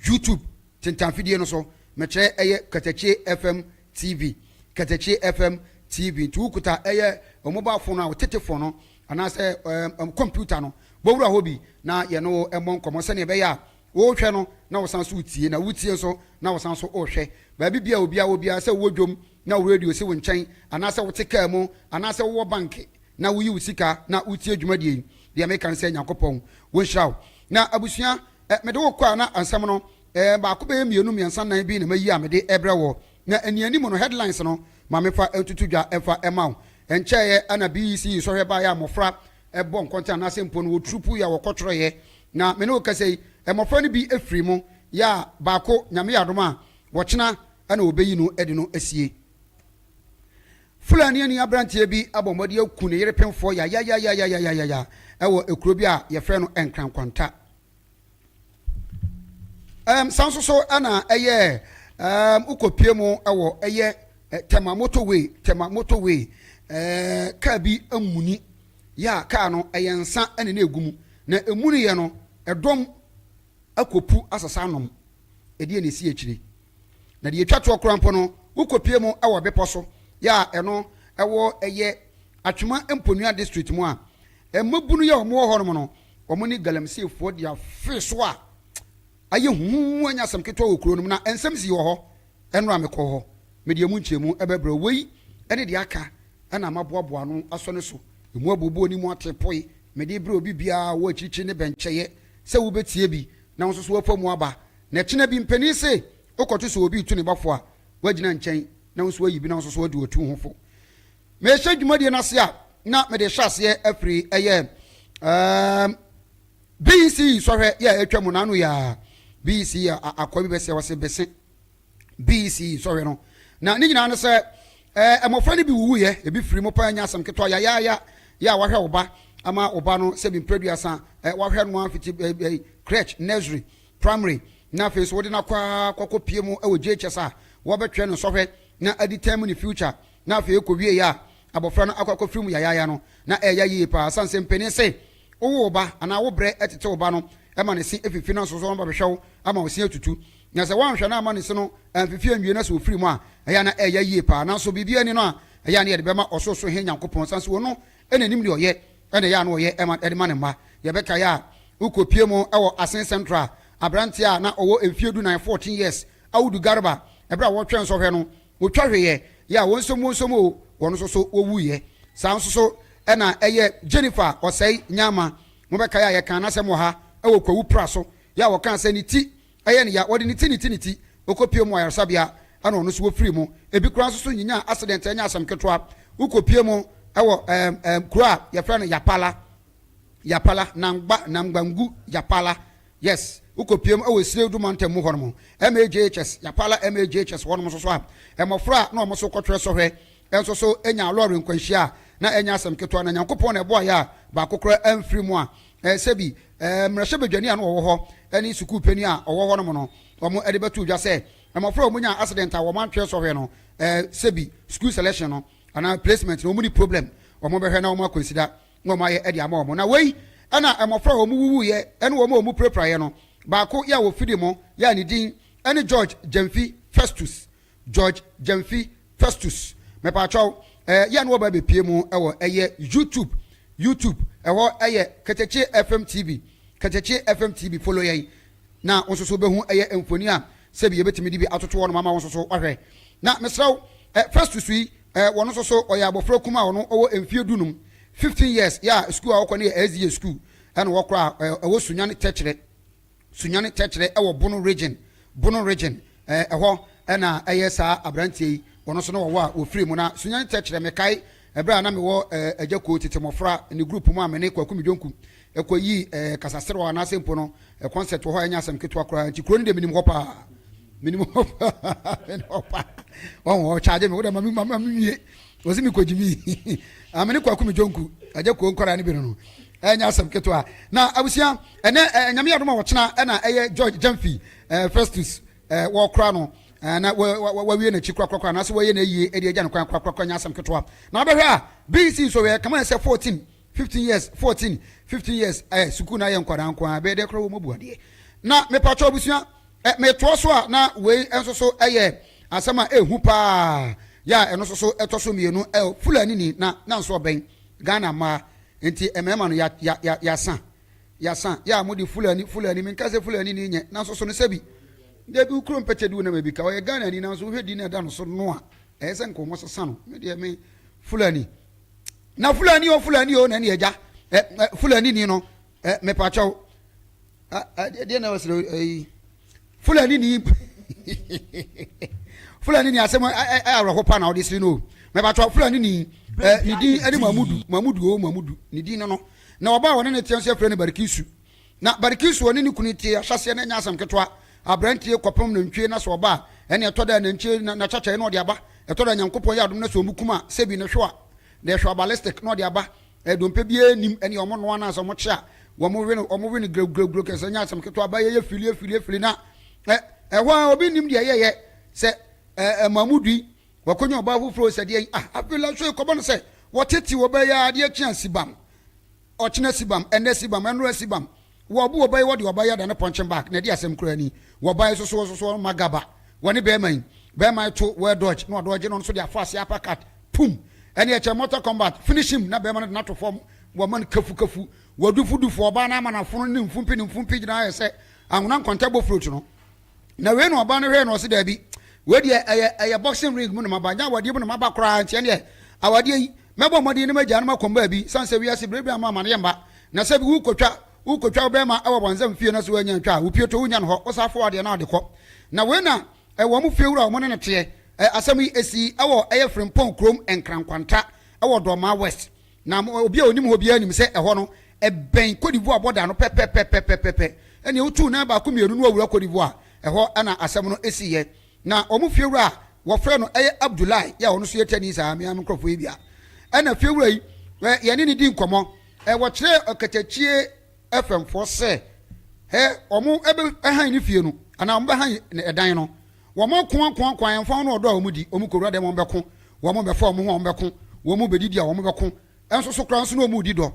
YouTube tentanfidie no so. Mekyerɛ ɛyɛ Katakyie FM TV Katakyie FM TV nti wokuta ɛyɛ mobile phone a wo tete phone no anaasɛ ɛɛm computer no bɔwura hɔ bi na yɛne wo mmɔ nkɔmmɔ sɛnea ɛbɛyɛ a wohwɛ no na wosan so wotie na wotie nso na wosan so wohwɛ. Baabi bia obiara wɔ biara sɛ wowɔ dwom na wo radio si wo nkyɛn anaasɛ wote kaa mu anaasɛ wowɔ bank na woyi wo sika na wotie dwumadie yi, deɛ meka ne sɛ Nyankopɔn wɔnhyira wo. Na abusua, eh, mede wo kɔ a na nsɛm no, eh, baako bɛyɛ mmienu mmiɛnsa nnan bi na mayi a mede ɛbrɛ wɔ. Na anianim no, headlines no, ma mefa ntutu dwa mfa ɛma wo. Ɛnkyɛeɛ ɛna BEC nsɔhwɛ baeɛ a mmɔfra bɔ nkɔnten anaasɛ mpo no wɔturupu yɛ a wɔkɔtwerɛeɛ. Na me ne wo kasa yi, mmɔfra no bi firi mu yɛ a baako, Nyame yɛ adom a, wɔkyena na wɔbɛyi no de no asie. Fulani ani aberanteɛ bi abɔ mmɔden aku ne yere pemfoɔ yayayayayayaya wɔ ekuro bi a yɛfrɛ no Nkrankwanta. Um, san nso so na ɛyɛ um, wokɔpie mu wɔ ɛyɛ Tema motorway, Tema motorway, uh, kaa bi amuni yɛ a kaa no ɛyɛ nsa ɛne na egu mu na emuniyɛ no ɛdɔm akɔpu asasa anom. Ɛdeɛn na ɛsi akyire? Na deɛ ɛtwa toɔ koraa mpo no, wokɔpue mu wɔ bepɔ so, yɛ a ɛno ɛwɔ ɛyɛ Atwema Mponua District mu a, mmabunu yi a wɔwɔ hɔnom no, wɔn ne galamseyfoɔ de afe so a ayɛ huhuhu anya asɛm ketewa wɔ kuro no mu. Na nsɛm sii wɔ hɔ ɛnora mekɔɔ hɔ. Mede ɛmu nkyerɛmu bɛbrɛ wo. Wei ne deɛ aka na maboaboa ano asɔ ne so. Ɛmu abooboo ne mu ateepoe. Mede rebrɛ obi biara a ɔwɔ akyirikyiri ne bɛnkyɛeɛ sɛ wobɛtie bi na wo nso so woafa mu aba. Na ɛkyena bi, mpanin se wokɔto sɛ obi retu ne ba fo a, woagyina nkyɛn na wo nso woayi bi na wo nso so woadi w'atu ho fo. Mehyɛ dwumadie no ase a, na mede hyɛ aseɛ afiri ɛyɛ um, BEC sɔhwɛ yɛ a atwa mu n'ano yɛ a BEC akwa bi bɛsɛ wɔse bese BEC sɔhwɛ no na ne nyinaa no sɛ ɛɛ mmɔfra no bi wuwuiɛ ebi firi mu paa nya asɛm ketewa yayaaya yɛ a wahwɛ wo ba ama wo ba no sɛ bi mprɛduasa ɛ wahwɛ no afiti ɛ ɛ crèche nursery primary na afei so wode no akɔ ara kɔkɔ pie mu wɔ JHS a wɔbɛtwerɛ no sɔhwɛ na adi term ne future na afei ɛkɔwieɛ a abɔfra no akɔ akɔfiri mu yayaaya no na ɛyɛ yie paa sane sɛ mpanin se wowo wo ba anaa wo brɛ tete wo ba no ma ne se fifi na nso so ɔno ba bɛhwɛ wo ama wo se atutu na sɛ woanhwɛ no amma ne se no amfifi anwie na sɛ ɔfiri mu a ɛyɛ a na ɛyɛ yie paa nanso biribiara ni no a ɛyɛ a na yɛde bɛma ɔsorosoro he Nyankopɔn sane sɛ ɔno na nim deɛ ɔyɛ na ɛyɛ a na ɔyɛ de ma ne mma. Yɛbɛkae a wokɔpie mu wɔ Asen Central aberanteɛ a na ɔwɔ mfeɛ dunan, 14 years, Audu Garba, ɛberɛ a wɔretwɛn nsɔhwɛ no, wɔtwa hweeɛ, yɛ a wɔnsom wɔnsom o, wɔn nso so wɔwuiɛ. Saa nso so na ɛyɛ Jennifer Osei Nyama, mobɛkae a yɛkaa n'asɛm wɔ ha wɔ Kwawu Pra so, yɛ a wɔkaa sɛ ne ti yɛ no ya, wɔde ne ti ne ti ne ti ɔkɔpie mu wɔ ayaresabea ɛna ɔno nso wɔfiri mu. Ebi koraa nso so nyinyaa accident ɛnyɛ asɛm ketewa, wokɔpie mu wɔ ɛɛm ɛɛm kuro a yɛfrɛ no Yapala, Yapala, Nangba, Namgbangu, Yapala, yes, wokɔpie mu wɔ Sireudu mantam mu hɔnom, MAJHS, Yapala MAJHS hɔnom nso so a, mmɔfra a na wɔn nso kɔtwerɛ sɔhwɛ nso so nyaa lɔre nkwanhyia a na ɛnyɛ asɛm ketewa, na Nyankopɔn na ɛboaeɛ a baako koraa amfiri mu a, sɛbi mmarahyɛbadwani a na ɔwɔ hɔ ne sukuu panin a ɔwɔ hɔnom no, wɔn de bɛtoo dwa sɛ mmɔfra a wɔnyaa accident a wɔn antwerɛ sɔhwɛ no, sɛbi school selection no anaa placement no, wɔn ni problem, wɔn bɛhwɛ na wɔn akɔnsida na wɔn ayɛ de ama wɔn. Na wei na mmɔfra a wɔn wuwuiɛ ne wɔn a wɔn pirapiraeɛ no, baako yɛ a wɔfiri mu yɛ a ne din ne George Gyamfi Festus, George Gyamfi Festus, mepaakyɛw, eh, yɛ a na wɔba abɛpie mu wɔ ɛyɛ YouTube, YouTube, ɛhɔ ɛyɛ Ketekye FM TV, Ketekye FM TV, follow yɛn na wo nso so wobɛhu ɛyɛ mfoni a sɛbi yɛbɛtumi de bi atoto hɔnom ama wo nso so wahwɛ. Na mesrɛ wo, eh, Festus yi, eh, wɔno nso so ɔyɛ abɔfra kum a ɔno ɔwɔ mfie dunum, 15 years, yɛ a sukuu a ɔkɔ no yɛ SDA sukuu, ɛna wɔkora a, eh, ɛwɔ Sunyani Tɛkyerɛ. Sunyani Tɛkyerɛ wɔ Bono Region, Bono Region, ɛhɔ na ɛyɛ saa aberanteɛ yi, ɔno nso na wɔwɔ a wɔfiri mu. Na Sunyani Tɛkyerɛ, mekae ɛberɛ a na mewɔ Agya Koo tete mmɔfra ne group mu a me ne Kwaku Midwonku kɔyii kasaserewa anaasɛ mpo no concert wɔ hɔ a ɛnyɛ asɛm ketewa koraa nti kuro no deɛ menim hɔ paa, menim hɔ paa, menim hɔ paa. Wɔn ɔkyagye me, wode ma me ma me nwie. Wɔsi mi kɔgye mi. Amene Kwaku Midwonku, Agya Koo nkwadaa no bi no no. Ɛnyɛ asɛm ketewa. Na abusua, ɛnɛ ɛ Nyame adom a ɔkyena ɛna ɛyɛ George Gyamfi ɛ Festus ɛ wɔkora no ɛ na wawie n'akyi korakorakora anaasɛ wɔyɛ n'ayie ɛde agya no kwan korakorakora nyɛ asɛm ketewa. Na wobɛhwɛ a BC nso yɛ kama sɛ 14, 15 years, 14, 15 years ɛ sukuu na ayɛ nkwadaa nko ara bɛyɛ dɛ koraa wɔn abu adeɛ. Na mepatwɔ abusua ɛ metoa so a na wei nso so ɛyɛ asɛm a ɛhu paa yɛ a ɛno nso so ɛtɔ so mmienu ɛ Fulani ni na na nso ɔbɛn Ghana mmaa Nti mmarima no ya ya ya yasa yasa yɛ a mo de Fulani Fulani menka sɛ Fulani ni nyɛ nanso so no sɛbi dabi wo kurom pɛkyɛ di wo nam ebi ka ɔyɛ Ghana ni nanso wohwɛ di na ɛda no so no a ɛyɛ sɛ nka wɔn sesa no me deɛ me Fulani na Fulani o Fulani o na ɛne agya ɛ ɛ Fulani ni no ɛ mepakyɛw deɛ na wɔsrɛ ɛyi Fulani ni Fulani ni asɛm ɛ awerɛho pa na ɔde siri no mɛbatɔ Fulani ni ɛ ne din ɛne Mamudu Mamudu o Mamudu ne din no no na ɔbaa wɔne ne teɛ nso yɛfrɛ no Barikisu na Barikisu ɔne ne kunu tie ahyɛseɛ na ɛnyɛ asɛm ketewa aberantie kɔpem nantwie na sɛ ɔba a ɛne ɛtɔ da nantwie na na kyakyae na ɔde aba ɛtɔ da Nyankopɔn yɛ adom na sɛ ɔmu kum a sɛbi ne hwewa na ɛhwewa ballistic na ɔde aba Dompe biara nnim ɛne wɔn noa no a sɛ wɔn kye a wɔn we no wɔn we no grewgrewgrew kɛse nyɛ asɛm ketewa ba yɛyɛ fili efili efili na ɛ ɛhɔ a obi nnim deɛ yɛyɛ sɛ ɛ ɛmamudu yi wɔkɔnya ɔbaa foforɔ sɛ deɛ ah afei la so ekɔbɔ no sɛ wɔtete wɔ bɛyɛ adeɛ kye a sibam ɔkyena sibam ɛnɛ sibam ɛnora sibam Wɔbu ɔba yi wɔde ɔba yi adane pɔnkyen bag na ɛde asɛm koraa ni. Wɔba yi soso soso ma gaba wɔne bɛɛma yi. Bɛɛma yi to wɛ dodge na ɔdodge no nso de afo ase upper cut pum ɛne ɛkyɛ mortal combat finish him na bɛɛma no de no ato fam wɔma no kafu kafu wɔdufu dufu ɔbaa no ama no afono ne mfumpi ne mfumpi gyina ayɛ sɛ anwona nkɔntɛ bɔ float no. Na wei na ɔbaa no hwɛɛ no ɔse daabi wei deɛ ɛyɛ ɛyɛ boxing ring mu na maba nyɛ awadeɛ mu na maba koraa nti ɛneɛ awadeɛ yi mɛbɔ mmɔden na magyaa no makɔm baabi sane sɛ wiase berɛ bi ama amaneɛ mma na sɛ bi wokɔtwa wokɔtwa wo bɛrima ɛwɔ bɔnsam fie na sɛ woanya ntwa a wopie to wonya no hɔ wosa fo adeɛ na ade kɔ na wei na ɛwɔ mo fie wura wɔn ne no teɛ. Asɛm yi esi wɔ ɛyɛ Frimpong kurom Nkrankwanta wɔ Dormaa West. Na obi a onim hɔ biara nim sɛ ɛhɔ no ɛbɛn Cote d'Ivoire bɔda no pɛpɛpɛpɛpɛpɛ. Ɛnneɛ wotuu nan baako mmienu na wawura Cote d'Ivoire. Ɛhɔ na asɛm no siiɛ. Na wɔn fiewura a wɔfrɛ no ɛyɛ Abdoulaye yɛ a ɔno nso yɛ tani saa me ara me nkurɔfoɔ yi bi a. Ɛna fiewura yi yɛne no di nkɔmmɔ. Wɔkyerɛɛ Ɔkatakyie fɛmfoɔ sɛ hɛ wɔn bɛhan ne fie no anaa wɔn bɛhan ɛdan no. Wɔn ako ako ako a ɛmfa ho ne ɔdɔ a wɔn di, wɔn kɔwura dɛm wɔn bɛko, wɔn bɛfa wɔn ho a wɔn bɛko, wɔn bɛdidi a wɔn bɛko, nso so koraa nso na wɔn redi dɔ.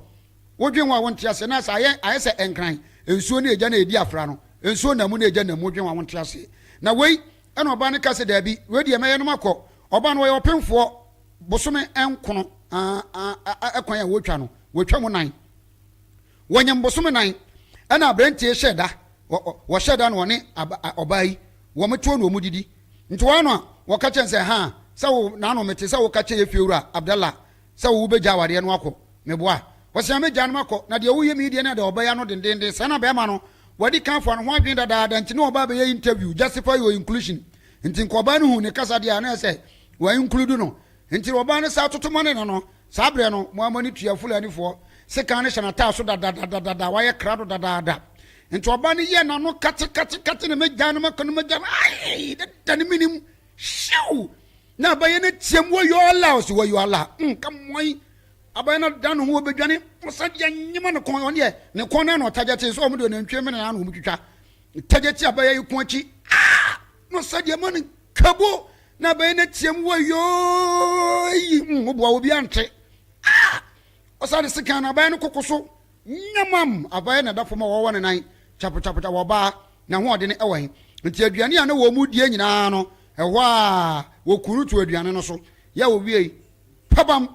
Wodwen ho a wonte aseɛ na sɛ ayɛ ayɛ sɛ nkran, nsuo ne egya na ɛdi afra no, nsuo nam mu na egya nam mu, wodwen ho a wonte aseɛ. Na wei ɛna ɔbaa no ka sɛ daabi, wei deɛ mɛyɛ no makɔ. Ɔbaa no ɔyɛ ɔpemfoɔ, bosome nkono a a a ɛkwan a wɔtwa no, wɔtwa mu nan. Wɔnyem bosome nan ɛna aberanteɛ hyɛɛ da, wɔhyɛɛ da na wɔne ɔbaa yi wɔn toɔ na wɔn didi. Nti wɔn ano a wɔka kyerɛ no sɛ haa sɛ wo naano mete sɛ woka kyerɛ yɛ fiewura Abdallah sɛ wo bɛgya awareɛ no akɔ. Meboa? Ɔse a mɛgya no makɔ na deɛ woyɛ me yi deɛ na deɛ ɔbaa yi ano dendenden saa na bɛɛma no wadi kan afa ne ho adwene dadaada nti ne ɔbaa bɛyɛ interview justify your inclusion nti nka ɔbaa no hu ne kasa deɛ a na ɛsɛ wa include no nti ɔbaa no saa toto ma ne no no Saa berɛ no, mo ara mo ani tua Fulanifoɔ sekan no hyɛ n'ataaso so dadadadada, wayɛ krado dadaada. Nti ɔbaa no yɛɛ n'ano katekatekate na mɛgyaa no makɔ no mɛgya no, aii, dada ne menim, hyew! Na abayɛ no team, wɔyɔ Allah, ɔsi wɔyɔ Allah, nka mmɔi. Abayɛ no ada ne ho ɔbɛdwane, ɔsan deɛ nyema ne kɔn, ɔno deɛ ne kɔn no na ɔtagya te sɛ ɔmo deɛ nantwie mene na ɔmo twitwa. Tagya ti abayɛ yi kɔn akyi, ah! Na ɔsan deɛ ma no kabo. Na bɛyɛ no team wɔ yoo yi mm woboa obi ante ah ɔsa de sekan na abɛyɛ no koko so nyamam abɛyɛ na da fam a wɔwɔ ne nan chapchapcha wɔ ɔbaa na ho ɔde no ɛwɔ he nti aduane a na wɔn mu die nyinaa no ɛhɔ a wɔkuru to aduane no so yɛ wɔwie pabam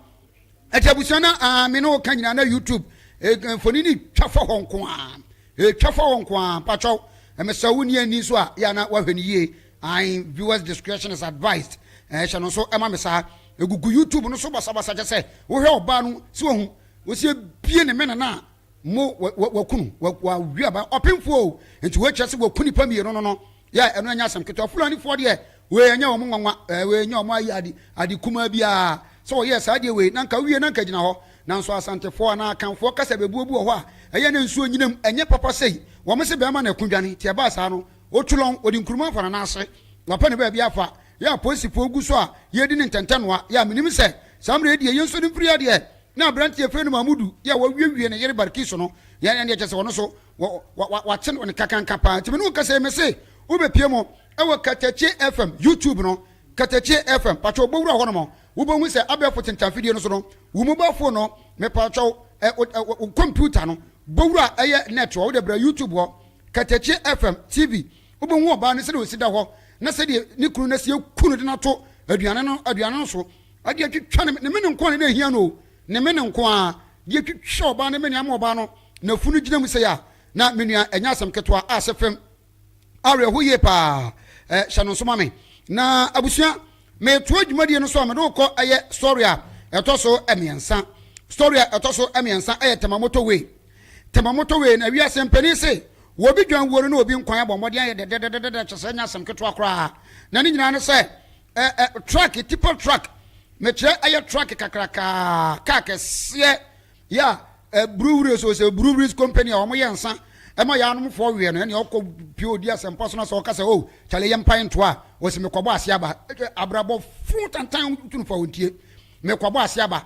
ɛti abusua na ah me ne wo ka nyinaa na YouTube mfoni ne twa fa hɔ nko a Etwa fa hɔ nko ara mpakyɛw mesrɛ wo nni ani nso a yɛ a na wahwɛ no yie ae viewers discretion is advised ɛɛ hyɛ no nso ɛma me saa egugu YouTube no so basabasa kyɛ sɛ wohwɛ ɔbaa no sɛ ohu wosi ebie ne mene no a mo wakunu wawi aba ɔpemfoɔ o nti wokyerɛ sɛ waku nipa mmienu no no Yɛ ɛno ɛnyɛ asɛm ketewa. Fulanifoɔ deɛ wei ɛnyɛ wɔn nwanwa ɛɛ wei ɛnyɛ wɔn ayi ade ade kumaa biara sɛ wɔyɛɛ saa deɛ wei na nka wowie na nka gyina hɔ. Nanso Asantefoɔ anaa Akanfoɔ kasa bɛbuo bi wɔ hɔ a ɛyɛ na nsuo nyina mu ɛnyɛ papa sei. Wɔn se bɛrima na ɛko dwane nti ɛbaa saa no ɔtu lɔn ɔde nkuruma afa n'anan ase wapɛ ne baabi afa. Yɛ apolisifoɔ gu so a yɛredi ne ntɛntɛnoa yɛ a menim sɛ saa mmerɛ yi deɛ yɛnso no mfiri adeɛ na aberanteɛ yɛfrɛ no Mamudu yɛ a wawiewie ne yere Barkiso no yɛ ɛndeɛ kyerɛ sɛ ɔno nso Wɔ wɔ wɔ wate no nkakanka paa. Nti me ne wo kasa yi me se wobɛpie mu ɛwɔ Katakyie FM YouTube no Katakyie FM pakyɛw bɔwura hɔ nom wobɛhu sɛ abɛɛfo tentanfidie no so no wo mobile phone no mepakyɛw ɛ wo ɛ wo computer no bɔwura ɛyɛ net hɔ wode bra YouTube hɔ Katakyie FM TV wobɛhu ɔbaa no sɛdeɛ ɔsi da hɔ na sɛdeɛ ne kunu no asi aku no de no ato aduane no aduane no so ɛde atwitwa ne ne mene nko a ne na ɛhia no o ne mene nko a de atwitwa ɔbaa no mene ama ɔbaa no N'afunu gyina mu sei a, na me nua, ɛnyɛ asɛm ketewa a sɛ fam awerɛho yie paa. Ɛ, hyɛ no nso ma me. Na abusua, metoa dwumadie no so a, mede wo kɔ ɛyɛ story a ɛtɔ so mmiɛnsa. Story a ɛtɔ so mmiɛnsa ɛyɛ Tema Motorway. Tema Motorway, na wiase mpanin se, wɔ obi dwan wuo no na obi nkwan abɔ mmɔden ayɛ dɛdɛdɛdɛdɛ kyɛ sɛ ɛnyɛ asɛm ketewa koraa. Na ne nyinaa ne sɛ, ɛ, ɛ, truck, tipper truck, mekyerɛ ɛyɛ truck kakrakaa, kaa kɛseɛ, Yeah, eh, breweries o sɛ breweries company a wɔn yɛ nsa ɛma yɛ anomfoɔ weɛ no ɛne ɔkɔ pie odi asɛmpa so na sɛ ɔka sɛ o kyale yɛ mpae ntoa a ɔsi mekɔbɔ ase aba abrabɔ fo tantan tunu fa ontie mekɔbɔ ase aba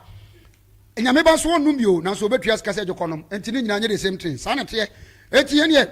nyame ba nso ɔnnom bio nanso ɔbɛtua sika sɛ gye kɔnom nti ne nyinaa nyɛ the same thing saa na teɛ eti yɛn deɛ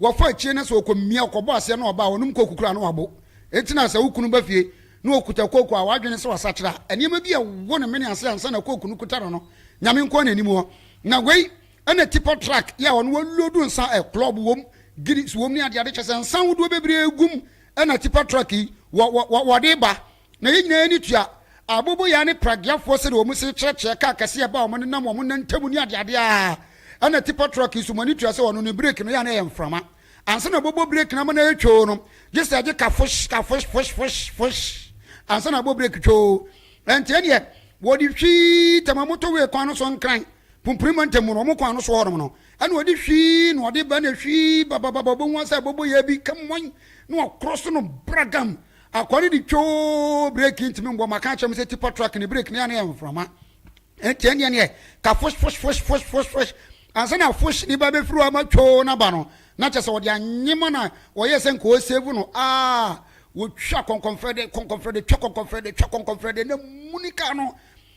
wɔfa akyire na sɛ ɔkɔmia ɔkɔbɔ aseɛ na ɔba a ɔnom koku koraa na wabo eti na sɛ wo kunu ba fie na ɔkuta kooko a w'adwene sɛ wasakyera a, nneɛma bi a ɛwɔ ne mene ase ansa na kooko no kuta no no, Nyame nko ara na ɛnim hɔ. Na wei ɛna tipper truck yɛ a ɔno walodu nsa ɛ, club wom, gidis wom ne adeade kyɛ sɛ nsa ahodoɔ bebree gum ɛna tipper truck yi wɔ wɔ wɔ wɔde ba. Na yɛn nyinaa ani tua aboboyaa ne pragyafoɔ sɛdeɛ wɔn se kyerɛkyerɛ kaa kɛseɛ ba a wɔn nenam wɔn nan ntamu ne adeade a ɛna tipper truck yi so mo ani tua sɛ ɔno ne brake no yɛ a na ɛyɛ mframa. Ansa na ɔbɛbɔ breki no ama no ayɛ twoo no, gye sɛ ɛgye ka fosh ka fosh fosh fosh fosh ansa na abɔ breki twoo. Ɛnti ɛneɛ wɔde hwii tɛma motorway kwan no so nkran pumpuni mantam mu no wɔn kwan no so hɔnom no ɛna wɔde hwii na wɔde ba na hwii babababa ɔbɛhu asɛ ɛbɔbɔ yɛ bi kɛmɔn na wɔkorɔ so no bragam. Akoa no de twoo breki ntumi mbɔ maka akyerɛ mo sɛ tipa truck ne breki no yɛ no yɛ mframa. Nti ɛneɛ neɛ ka fosh fosh fosh fosh fosh fosh ansa na fosh ne ba bɛfiri hɔ ama twoo no aba no na kyɛ sɛ ɔde anyema na ɔyɛ sɛ nka ɔsave no aa wɔtwa kɔnkɔnfrɛde kɔnkɔnfrɛde twa kɔnkɔnfrɛde twa kɔnkɔnfrɛde na muni kaa no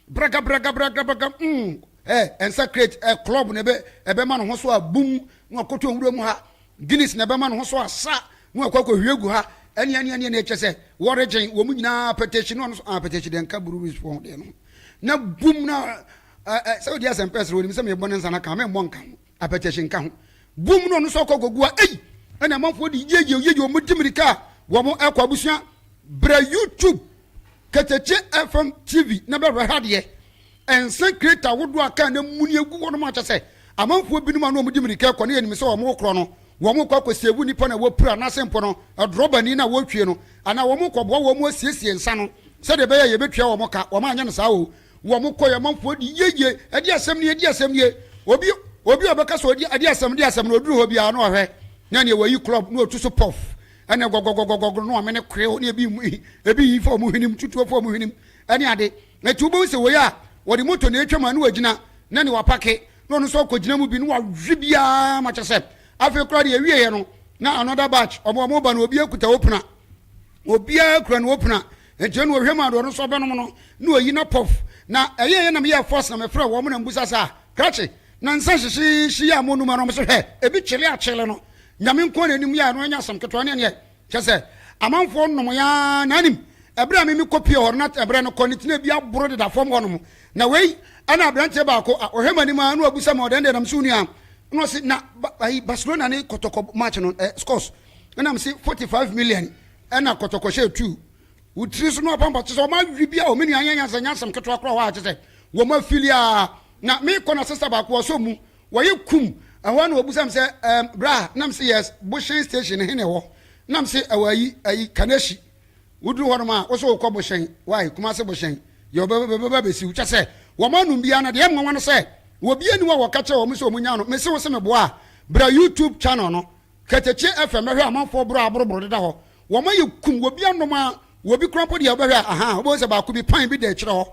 braga braga braga braga mm eh ɛnsa crate eh club na ɛbɛ ɛbɛma ne ho so a bum na wakɔtɔ nwura mu ha Guinness na ɛbɛma ne ho so asa na wakɔ akɔhwie gu ha ɛne ɛne ɛne ɛne ɛkyɛ sɛ wɔregyen wɔn nyinaa apɛtɛkyi no ɔno so apɛtɛkyi deɛ nka breweries foɔ ho deɛ no na bum na ɛ sɛ ɔdi asɛm pɛsɛ onim sɛ mebɔ ne nsa no ka memmɔ nka ho apɛtɛkyi nka ho bum na ɔno so akɔ akɔgu a ei ɛna amanfoɔ de yeye yeye wɔn di mirika a wɔn ɛkɔ abusua brɛ YouTube Ketekye FM TV na bɛhwɛ ha deɛ nsa kreta ahodoɔ a kaa na muni agu hɔ nom akyɛ sɛ amanfoɔ binom a na wɔn di mirika kɔ ne yɛnim sɛ wɔn korɔ no wɔn kɔ akɔsiewu nipa na wɔpira anaasɛ mpo no drɔbani no a wɔretwie no anaa wɔn kɔboa wɔn asiesie nsa no sɛdeɛ ɛbɛyɛ a yɛbɛtua wɔn ka wɔn anyɛ no saa o wɔn kɔ yɛ amanfoɔ di yeye ɛde asɛm nie ɛde asɛm nie obi obi a ɔbɛka sɛ ɔdi ɛde asɛm de asɛm no ɔduru hɔ biara na ɔhwɛ na neɛ wɔyi club na ɔtu so pɔf ɛna gɔgɔgɔgɔgɔ no amene korew ne ebi ebi yi fa wɔn hwenem tutuo fa wɔn hwenem ɛne ade ɛti wobɛhu sɛ wei a wɔde moto na atwam a ne wagyina na ne wapake na ɔno nso akɔgyina mu bi na wawe biara ma kyɛ sɛ afei koraa deɛ awieɛ no na another batch ɔmo ɔmo ba no obi akuta opena obiara kura no opena nti ɛna ɔhwɛ mu a deɛ ɔno nso ɔbɛnom no na ɔyi na pɔf na ɛyɛ yɛ na meyɛ force na mefrɛ wɔn na mbusa saa krakye na nsa hyehyeehye yɛ a mo num ano ɔmo sɛ hwɛ ebi kyele akyele no Nyame nko na anim yɛ a no ɛnyɛ asɛm ketewa ne ɛneɛ kyɛ sɛ amanfoɔ nom ya na anim ɛberɛ a mimi kɔ pie hɔ no na ɛberɛ no kɔ ne tena bi aboro deda fam hɔ nom na wei ɛna aberanteɛ baako a ɔhwɛ m'anim a na wabusa ma ɔdɛn deɛ nam so nua na ɔse na ayi Barcelona ne kɔtɔkɔ match no eh, scores ɛna mse 45 million ɛna kɔtɔkɔ hyɛ 2 wo tiri so no apampa kyɛ sɛ ɔma awi bi a ɔme nua nyɛ nyɛ asɛm ketewa koraa hɔ a kyɛ sɛ wɔn afili a na mekɔ na sista baako ɔsɔ mu Wɔyɛ kum. Ɛhɔ ara na wɔbisa me sɛ, Ɛɛm, bra? Na mese, Yes. Bohyɛn station no, he na ɛwɔ? Na mese, Ɛwɔ ayi, ayi, Kaneshie. Woduru hɔnom a, wo sɛ wokɔ Bohyɛn. Wai, Kumase Bohyɛn. Yɛ wɔbɛba, bɛba abɛsi wo. Kyɛ sɛ, wɔn anom biara no, deɛ ɛyɛ nwanwa ne sɛ, obiara nni hɔ a wɔka kyerɛɛ wɔn sɛ wɔnnya no. Mese wo se meboa a, bra YouTube channel no, Ketekye FM, bɛhwɛ amanfoɔ borɔ a aboroboro deda hɔ. Wɔn ayɛ kum. Obi anom a, obi koraa mpo deɛ wobɛhwɛ a, ahaa, wobɛhu sɛ baako bi, pan bi da akyire hɔ.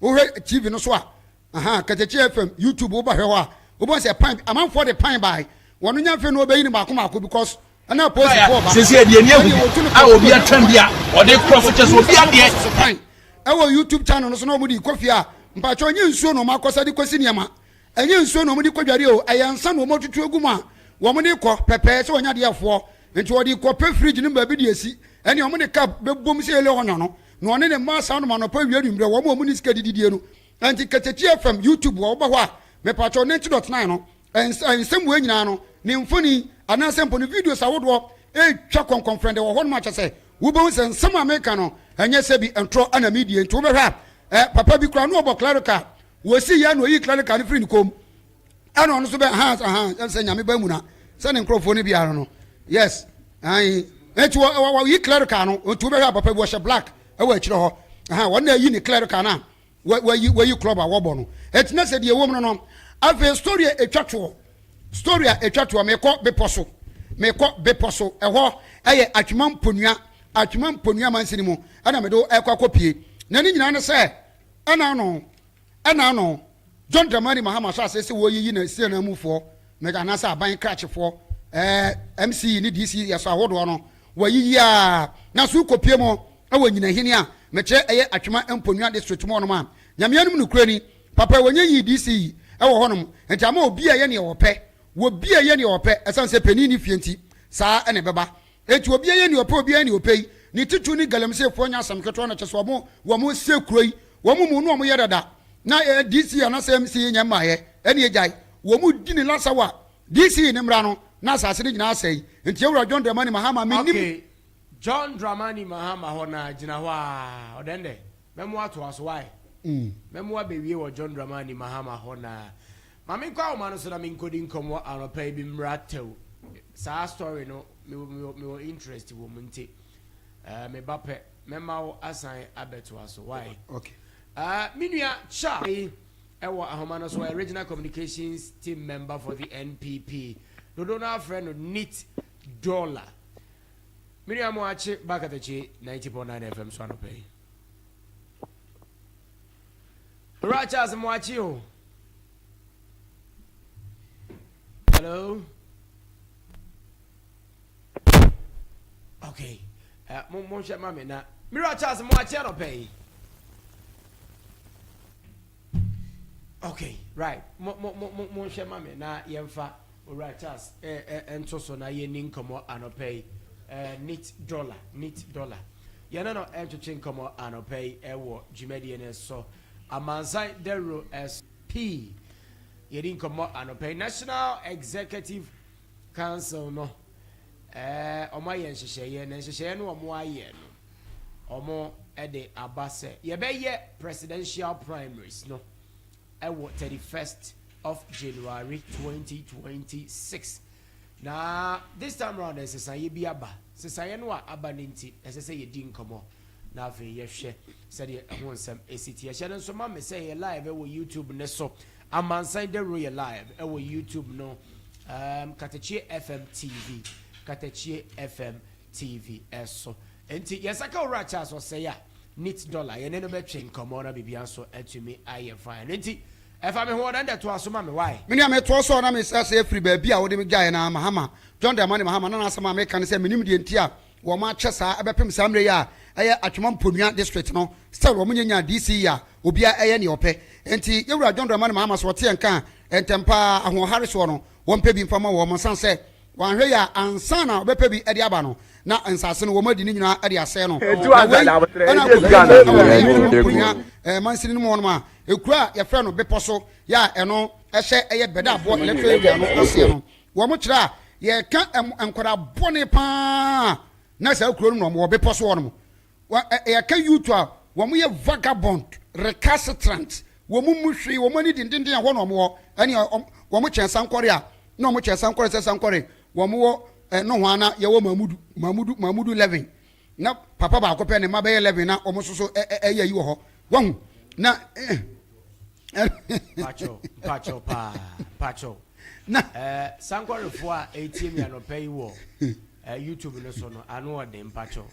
Wohwɛ TV no so a, Ahaa Katakyi FM YouTube wo ba hwɛ hɔ a wobɛhu sɛ pan amanfoɔ de pan bae wɔn nya afei na wɔbɛyi no baako baako because ɛna apolisifoɔ ba Sɛsɛ deɛ ni ahu ɛne wɔtu no a kɔ obi atwɛn bi a ɔde korɔ so kyɛ sɛ obi adeɛ. so pan ɛwɔ YouTube channel no so na wɔn de kɔ fie a mpakyɛw ɛnyɛ nsuo na wɔn akɔsa de kɔsi nneɛma ɛnyɛ nsuo na wɔn de kɔ dware o ɛyɛ nsa na wɔn atutu agu mu a wɔn de kɔ pɛpɛɛ sɛ wɔnya adeɛ foɔ nti wɔde kɔ pɛ fridge no mu baabi de asi ɛne wɔn de cup bɛbom sɛ ele ɔnyɔ no na ɔne ne mma saa nom anɔpa awia anwummerɛ wɔn a wɔn ne sika dididie no Ɛnti Ketekyi FM YouTube wɔ woba hɔ a mepakyɛw 90.9 no nsɛm wei nyinaa no ne mfoni anaasɛ mpo ne videos ahodoɔ ɛretwa kɔnkɔnfrɛndɛ wɔ hɔnom a kyɛ sɛ wobɛhu sɛ nsɛm a meka no ɛnyɛ sɛ bi ntorɔ ɛna medie nti wobɛhwɛ a eh, papa bi koraa no ɔbɔ clerical wɔsi yɛ na ɔyi clerical no firi ne kɔn mu ɛna ɔno nso bɛ ha ha sɛ nyame ba mu na sɛ ne nkurɔfoɔ no biara no yes ayi nti wɔ wɔ wɔyi clerical no nti wobɛhwɛ a papa bi wɔhyɛ black ɛwɔ akyire hɔ ha wɔn na ayi ne clerical no a wayi wayi club a wɔbɔ no ɛti na sɛ deɛ ɛwɔ mu no no afei story a ɛtwa toɔ story a ɛtwa toɔ mekɔ bepɔ so mekɔ bepɔ so ɛhɔ ɛyɛ atwema mponua atwema mponua mansini mu ɛna mede ɛkɔ akɔ pie na ne nyinaa ne sɛ ɛna ano ɛna ano John Dramani Mahama hyɛ aseɛ sɛ wɔyiyi na si ananmufoɔ anaasɛ aban krakyefoɔ ɛɛ MCE ne DC yɛsɔ ahodoɔ no Wɔayiyi a na so wokɔpue mu wɔ Nyinahene a mekyerɛ ɛyɛ Atwema Mponua district mu hɔnom a, Nyame anom nokorɛ ni, papa wɔnyɛ yii DC yi wɔ hɔnom nti ama obi a ɛyɛ neɛ ɔpɛ, obi a ɛyɛ neɛ ɔpɛ ɛsiane sɛ panin nni fie nti saa na ɛbɛba. Enti obi ɛyɛ neɛ ɔpɛ obi ɛyɛ neɛ ɔpɛ yi ne titiriw ne Galamseyfoɔ nyɛ asɛm ketewa na kyerɛ sɛ wɔn wɔn sie kuro yi wɔn mu no wɔn yɛ dada na DC anaasɛ MC yi nyɛ mmaeɛ ɛne agyae wɔn di ne lasawa DC ne mmra no na asase no nyinaa asɛe nti yɛwura John Dramani Mahama mennim. Okay John Dramani Mahama hɔ na gyina hɔ aa ɔdɛn dɛ mɛmo atoa so why mɛmo abɛwie wɔ John Dramani Mahama hɔ na ma menkɔ ahoma no so na menkɔdi nkɔmmɔ anɔpa yi bi mmra tɛw saa story no mewɔ mewɔ interest wɔ mu nti eh, me ba pɛ mɛma wo asan abɛtoa so why Okay. Uh, me nua Charlie Ɛwɔ ahoma no so, ɔyɛ Regional Communications Team Member for the NPP. Dodoɔ no ara frɛ no Neat Dollar. Me nua mo akye ba Katakye 90.9 FM so anɔpa yi. Owura Charles mo akye o. Hello. Okay. Uh, mo mo nhwɛ ma me na. Me wura Charles mo akye anɔpa yi. Okay, right. Mo mo mo mo mo nhwɛ ma me na yɛmfa Owura Charles eh, eh, nto so na yɛnni nkɔmmɔ anɔpa yi. Eh, neat dollar, neat dollar. Yɛne no ntwetwe nkɔmmɔ anɔpa yi ɛwɔ dwumadie no so. Amansan Dawuro SP. Yɛdi nkɔmmɔ anɔpa yi. National Executive Council no, eh, wɔn ayɛ nhyehyɛeɛ, na nhyehyɛeɛ no wɔn ayɛ no, wɔn de aba sɛ yɛbɛyɛ presidential primaries no ɛwɔ 31st of January 2026. Na this time round nsesaeɛ bi aba. Nsesaeɛ no a aba no nti, ɛsɛ sɛ yɛdi nkɔmmɔ na afei yɛhwɛ sɛdeɛ ɛho nsɛm ɛsi teɛ. Hyɛ no nso ma me sɛ yɛ live ɛwɔ YouTube ne so. Amansan Dawuro yɛ live ɛwɔ YouTube no um, Katakyie FM TV, Katakyie FM TV ɛso. Nti yɛnsa ka Owura Charles Ɔsɛe a neat dollar yɛne no bɛtwe nkɔmmɔ na biribiara nso atumi ayɛ fine. Nti ɛfa me ho ɔdan dɛ toa so ma me why? Me nua metoa so a na mehyɛ aseɛ firi baabi a wode me gyaeɛ no ara, Mahama, John Dramani Mahama, na n'asɛm a meka ne sɛ menim deɛ nti a wɔn akyɛ saa ɛbɛpem saa mmerɛ yi a ɛyɛ Atwema Mponua district no still wɔn nyɛ nyaa DC a obiara ɛyɛ neɛ ɔpɛ nti yɛwura John Dramani Mahama sɛ ɔte yɛn nka a ntɛm paa ahoɔhare soɔ no wɔn pɛ bi mfa ma wɔn sane sɛ wɔanhwɛ yie a ansa na ɔbɛpɛ bi de aba no na nsase no wɔn adi ne nyinaa de asɛe no na wei ɛna akɔpie mu ɛwɔ ɛyɛ Atwema Mponua mansini no mu hɔnom a ekuro a yɛfrɛ no bepɔ so yɛ a ɛno ɛhyɛ ɛyɛ Bɛdaaboɔ electoral area no aseɛ no. Wɔn kyerɛ a yɛka nkwadaa bɔne paa na saa kuro no na wɔn wɔ bepɔ so hɔ nom. Yɛka youth a wɔn yɛ vagabond, recalcitrant, wɔn mu hwee, wɔn ani dendenden ɛhɔ na wɔn wɔ. Ɛne wɔn kyɛn sankɔre a na wɔn kyɛn sankɔre sɛ sankɔre wɔn wɔ nohoa na yɛwɔ Mamudu, Mamudu, Mamudu 11 na papa baako pɛ ne mma bɛyɛ 11 na wɔn nso so ɛyɛ yi wɔ hɔ. Wahu na. Mpakyɛw, mpakyɛw paa, mpakyɛw. Na. Eh, sankɔrefoɔ a ɛretie mi anɔpa yi wɔ eh, YouTube no so no, ano ɔden, mpakyɛw.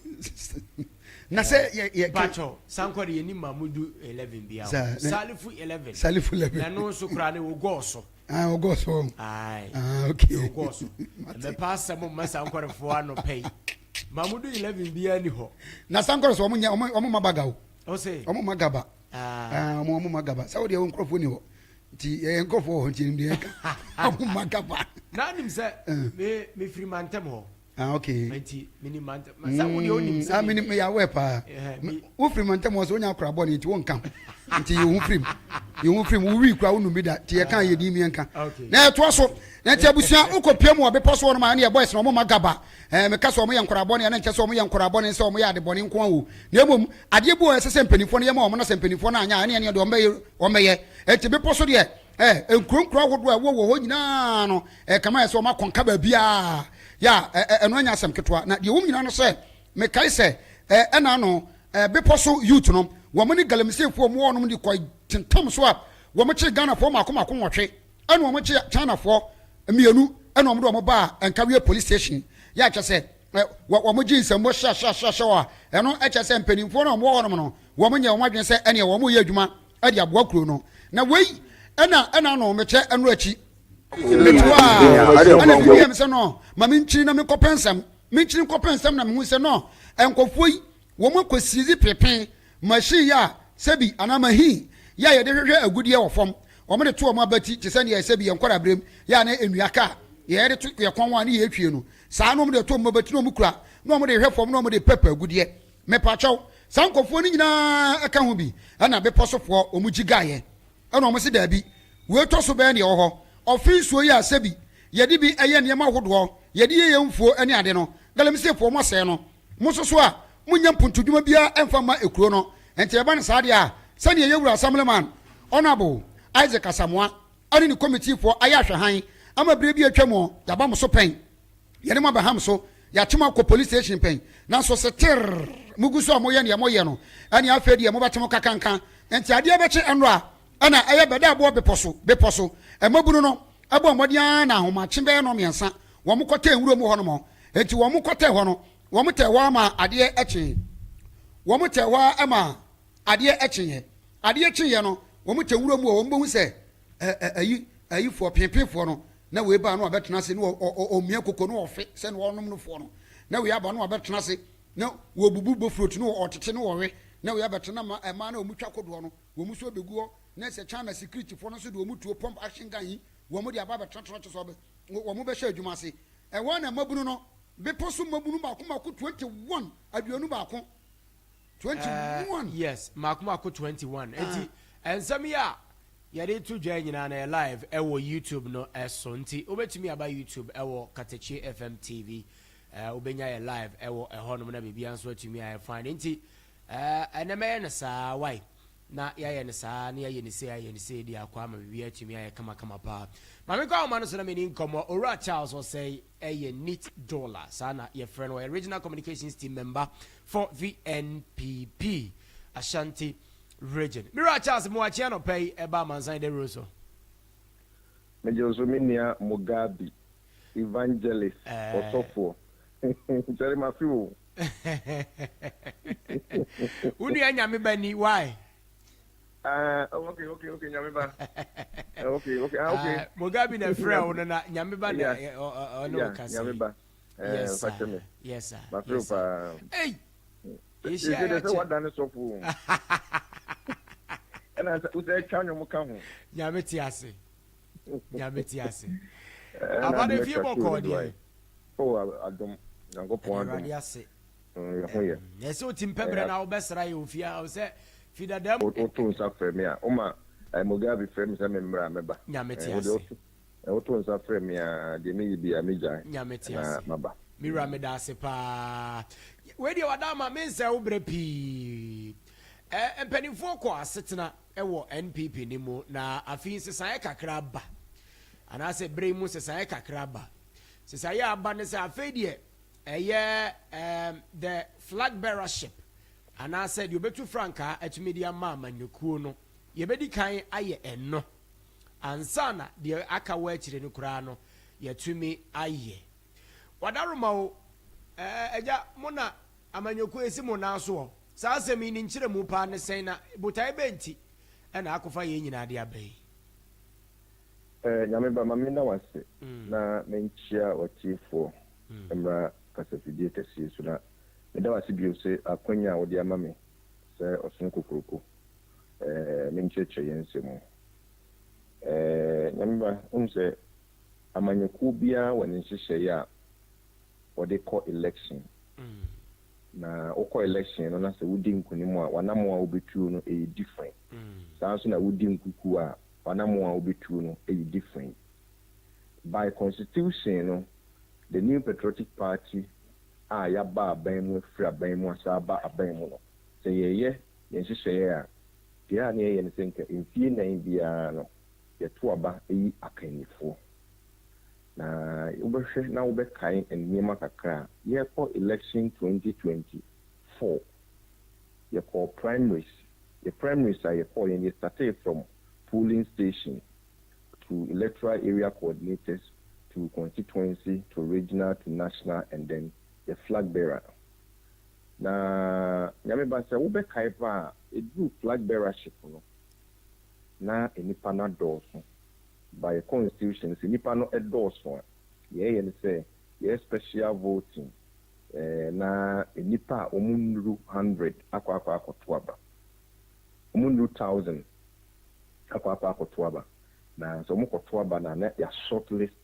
Na sɛ yɛ yɛ. Mpakyɛw, sankɔre yɛ ni Mamudu 11 bia o. Salifu 11. Salifu 11. Na ɛno nso koraa ne wogɔɔ so. Ah, wogɔɔ so. Aye. Ah, okay. Wogɔɔ so. Mɛpa asɛm mma sankɔrefoɔ anɔpa yi. Mamudu 11 bia ni hɔ. Na sankɔre so wɔn nyɛ wɔn wɔn ma baga o. Ɔse. Wɔn ma gaba. Ah. Wɔn wɔn ma gaba. Sɛ wodeɛ wɔn nkurɔfoɔ ni hɔ. Nti yɛyɛ nkurɔfoɔ wɔ hɔ nti yɛnim deɛ yɛka. Wɔn ma gaba. Na nim sɛ me me firi mantam hɔ. Ah okay. Nti me nim mantam. Sɛ wo deɛ wonim sɛ. Ah me nim me yɛ aware paa. Wo firi mantam hɔ sɛ wonya akora bɔne nti wonka ho. Nti yɛ ho firim. Yɛ ho firim wo wi kura wo num bi da. Nti yɛka yɛ din mi yɛnka. Na ɛtoa so. Na nti abusua wokɔ pie mu wɔ bepɔ so hɔ nom a ɛne yɛ boys na wɔn ma gaba. Ɛɛ meka sɛ wɔn yɛ nkora bɔne a na nkyɛ sɛ wɔn yɛ nkora bɔne sɛ wɔn yɛ ade bɔne nko ara o. Na mmom adeɛ bi wɔ ɛsɛ sɛ mpanimfoɔ no yɛ ma wɔn na sɛ mpanimfoɔ no anyɛ a ɛne ɛne deɛ wɔn bɛyɛ wɔn bɛyɛ. Ɛnti bepɔ so deɛ ɛɛ nkuro nkuro ahodoɔ a ɛwɔ wɔ hɔ nyinaa no ɛkama yɛ sɛ wɔn akɔnka baabiara yɛ a ɛno ɛnyɛ asɛm ketewa. Na deɛ wɔn nyinaa no sɛ mekae sɛ ɛɛ ɛna ano ɛɛ bepɔ so youth no wɔn ne galamseyfoɔ wɔn wɔ nom de kɔ tentam so a wɔn kye Ghanafoɔ mako mako nwɔtwe ɛna wɔn kye Chinafoɔ mmienu ɛna wɔn de wɔn baa Nkawie police station yɛ akyɛ sɛ wɔn gye nsɛmbo hyɛhyɛhyɛhyɛ a ɛno ɛkyɛ sɛ mpanimfoɔ no a wɔn wɔ hɔnom no wɔn nyɛ wɔn adwene sɛ ɛneɛ wɔn yɛ adwuma ɛde aboa kuro no na wei ɛna ɛna ano mekyɛ ɛno akyi mete hɔ a ɛna biribi yɛ me sɛ no ma menkyiri na menkɔpɛ nsɛm menkyiri nkɔpɛ nsɛm na mehu sɛ no nkurɔfoɔ yi wɔn akɔsizi pepen machine yɛ a sɛbi anaa mahin yɛ a yɛde hwehwɛ agudeɛ wɔ fam wɔn de to wɔn abati te sɛ neɛ sɛbi yɛn nkɔda berɛm yɛ a na nnua kaa yɛde to yɛ kɔn a ne yɛtwie no saa na wɔn de to wɔn abati na wɔn kura na wɔn de hwɛ fam na wɔn de pɛpɛ agudeɛ mepakyɛw saa nkurɔfoɔ no nyinaa ɛka ho bi ɛna bepɔ sofoɔ wɔn gyi gaeɛ ɛna wɔn se daabi wei tɔ so bɛyɛ neɛ ɛwɔ hɔ ɔfe nsuo yi a sɛbi yɛde bi ɛyɛ nneɛma ahodoɔ yɛde yɛ yɛn mfuo ne ade no galamseyfoɔ mo asɛe no mo nso so a monyɛ mpuntudwuma biara ɛmfa mma ekuro no nti ɛba no saa deɛ a sɛdeɛ yɛwura assemblyman Honourable Isaac Asamoah ɛne ne committeefoɔ ayɛ ahwɛhan ama berɛ bi atwa mu yɛaba mo so pɛn yɛne mo abɛham so yɛakye mo akɔ police station pɛn nanso seterr mugu so a moyɛ neɛ moyɛ no ɛne afei deɛ mobɛte mo kakanka nti adeɛ bɛkye ɛnora ɛna ɛyɛ bɛda aboɔ bepɔ so bepɔ so mmabunu no ɛbɔ mmɔden ara na ahomakye bɛyɛ no mmiɛnsa wɔn kɔtɛ nwura mu hɔ nom nti wɔn kɔtɛ hɔ no. Wɔn tɛɛ hɔ ara maa adeɛ kyee. Wɔn tɛɛ hɔ ara maa adeɛ kyeeɛ. Adeɛ kyeeɛ no, wɔn tɛ wura mu hɔ, wɔn bɛhu sɛ ɛ ɛ ayi ayifoɔ peepeefoɔ no, na wei ba na wabɛtena ase na ɔmia koko na ɔfe sɛ na ɔnom no foɔ no, na wei aba na wabɛtena ase na wɔbubu bofrot na ɔtete na ɔwe, na wei abɛtena ma mmaa na wɔn twa kodoɔ no, wɔn nso abɛgu hɔ, na sɛ China securityfoɔ no nso de wɔn tuo pump action gun yi wɔn de aba abɛtenatena kyɛ sɛ wɔn bɛhyɛ adwuma ase. Ɛhɔ ara na mmabunu no, bepɔ so mmabunu mmaako mmaako 21, 21, 21. Yes, mmaako mmaako 21. Enti nsɛm yi a yɛde to dwa nyinaa no yɛ live ɛwɔ YouTube no so. Nti wobɛtumi aba YouTube ɛwɔ Katakye FM TV. Wobɛnya yɛ live ɛwɔ ɛhɔnom na biribiara nso atumi ayɛ fine. Nti ɛnɛ mɛyɛ no saa, why? Na yɛayɛ no saa na yɛayɛ no sei ayɛ no sei de akɔ ama biribiara atumi ayɛ kamakama paa. Ma menkɔ ahoma no so na meni nkɔmmɔ. Owura Charles Osei yɛ Neat Dollar, saa na yɛfrɛ no. Ɔyɛ Regional Communications Team Member for the NPP Ashanti Region. Me wura Charles, mewakye anɔpa yi ɛba amansan dawuro so. Megye wo so me nua Mugabe, Evangelist, ɔsɔfoɔ. Kyɛre mafe wo o. Wo nua nyame ba ni why? Ah, oh, okay, okay, okay, nyame ba. Eh, okay, okay, ah, okay. Ah, Mugabe na frɛ wo no na nyame ba na ɔne wo kasa. Nyame ba. Eh, yes sir. Fakyɛ me. Yes sir. Mafrɛ wo paa. Hey. Yɛhyia yɛ sɛ wadane sɔfo o. Ɛna sɛ wosɛ atwa nnwom ka ho. Nyame te ase. Nyame te ase. Abade fie bɔkɔɔ deɛ. Oh adom Nyankopɔn adom. Awurade ase. Yɛ ho yɛ. Ɛsɛ oti mpɛ brɛ na wobɛsra yɛ ofie a sɛ fi dada mu. Woto nsa frɛ me a woma Mugabe frɛ me sɛ me mmra a mɛba. Nyame te ase. Woto nsa frɛ me a deɛ meyɛ biara mɛgyae Nyame te na ase. maba. Me wura meda ase paa. Wei deɛ wada ama mensɛe wo berɛ pii. Mpanimfoɔ kɔ asetena wɔ NPP no mu na afei nsesaeɛ kakra aba anaasɛ berɛ yi mu nsesaeɛ kakra aba. Nsesaeɛ a aba ne sɛ afei deɛ ɛyɛ um, the flag bearership anaasɛ deɛ ɔbɛtu frankaa atumi de ama amanyɔkuo no, yɛbɛdi kan ayɛ ɛno ansa na deɛ aka wɔ akyire no koraa no yɛatumi ayɛ. Wadaroma o, ɛɛ agya mo na amanyɔkuo esi mo nan soɔ. Saa asɛm yi ne nkyerɛmu paa ne sɛn na botaeɛ bɛn nti na akɔfa yei nyinaa de aba yi? Eh, Nyame ba, ma menna wo ase na menkyea w'atiefoɔ mmra kasafidie kɛseɛ so, na meda wo ase bio se akwanya a wode ama me sɛ ɔsono kokroko eh, menkyerɛkyerɛ yɛn nsɛm mu. Eh, Nyame ba, wohu sɛ amanyɔkuo biara wɔ ne nhyehyɛeɛ a wɔde kɔ election. Na wokɔ election no na sɛ wodi nkunim a, w'anammɔn a wobɛtuo no ɛyɛ different. Saa nso na wodi nkukuo a, w'anammɔn a wobɛtuo no yɛ different. By constitution no, the New Patriotic Party a yɛaba aban mu afiri aban mu asan aba aban mu no, sɛ yɛreyɛ yɛn nhyehyɛeɛ a, deɛ a na yɛyɛ ne sɛ nka mfie nnan biara no, yɛto aba yi akannifoɔ. Na wobɛhwɛ na wobɛkae nneɛma kakra a, yɛrekɔ election 2024, yɛkɔɔ primaries. Yɛ primaries a yɛkɔɔ yɛn, yɛ startee from polling station to electoral area coordinators to constituency to regional to national and then yɛ flag bearer. Na Nyame ba sɛ wobɛkae paa a, ɛduruu flag bearership no, na nnipa no adɔɔso. By constitution sɛ nnipa no dɔɔso a, deɛ yɛyɛ ne sɛ yɛyɛ special voting na nnipa a wɔn nnuru hundred akɔ akɔ akɔto aba. Wɔn nnuru thousand akɔ akɔ akɔto aba. Na sɛ wɔn kɔto aba no a na yɛ short list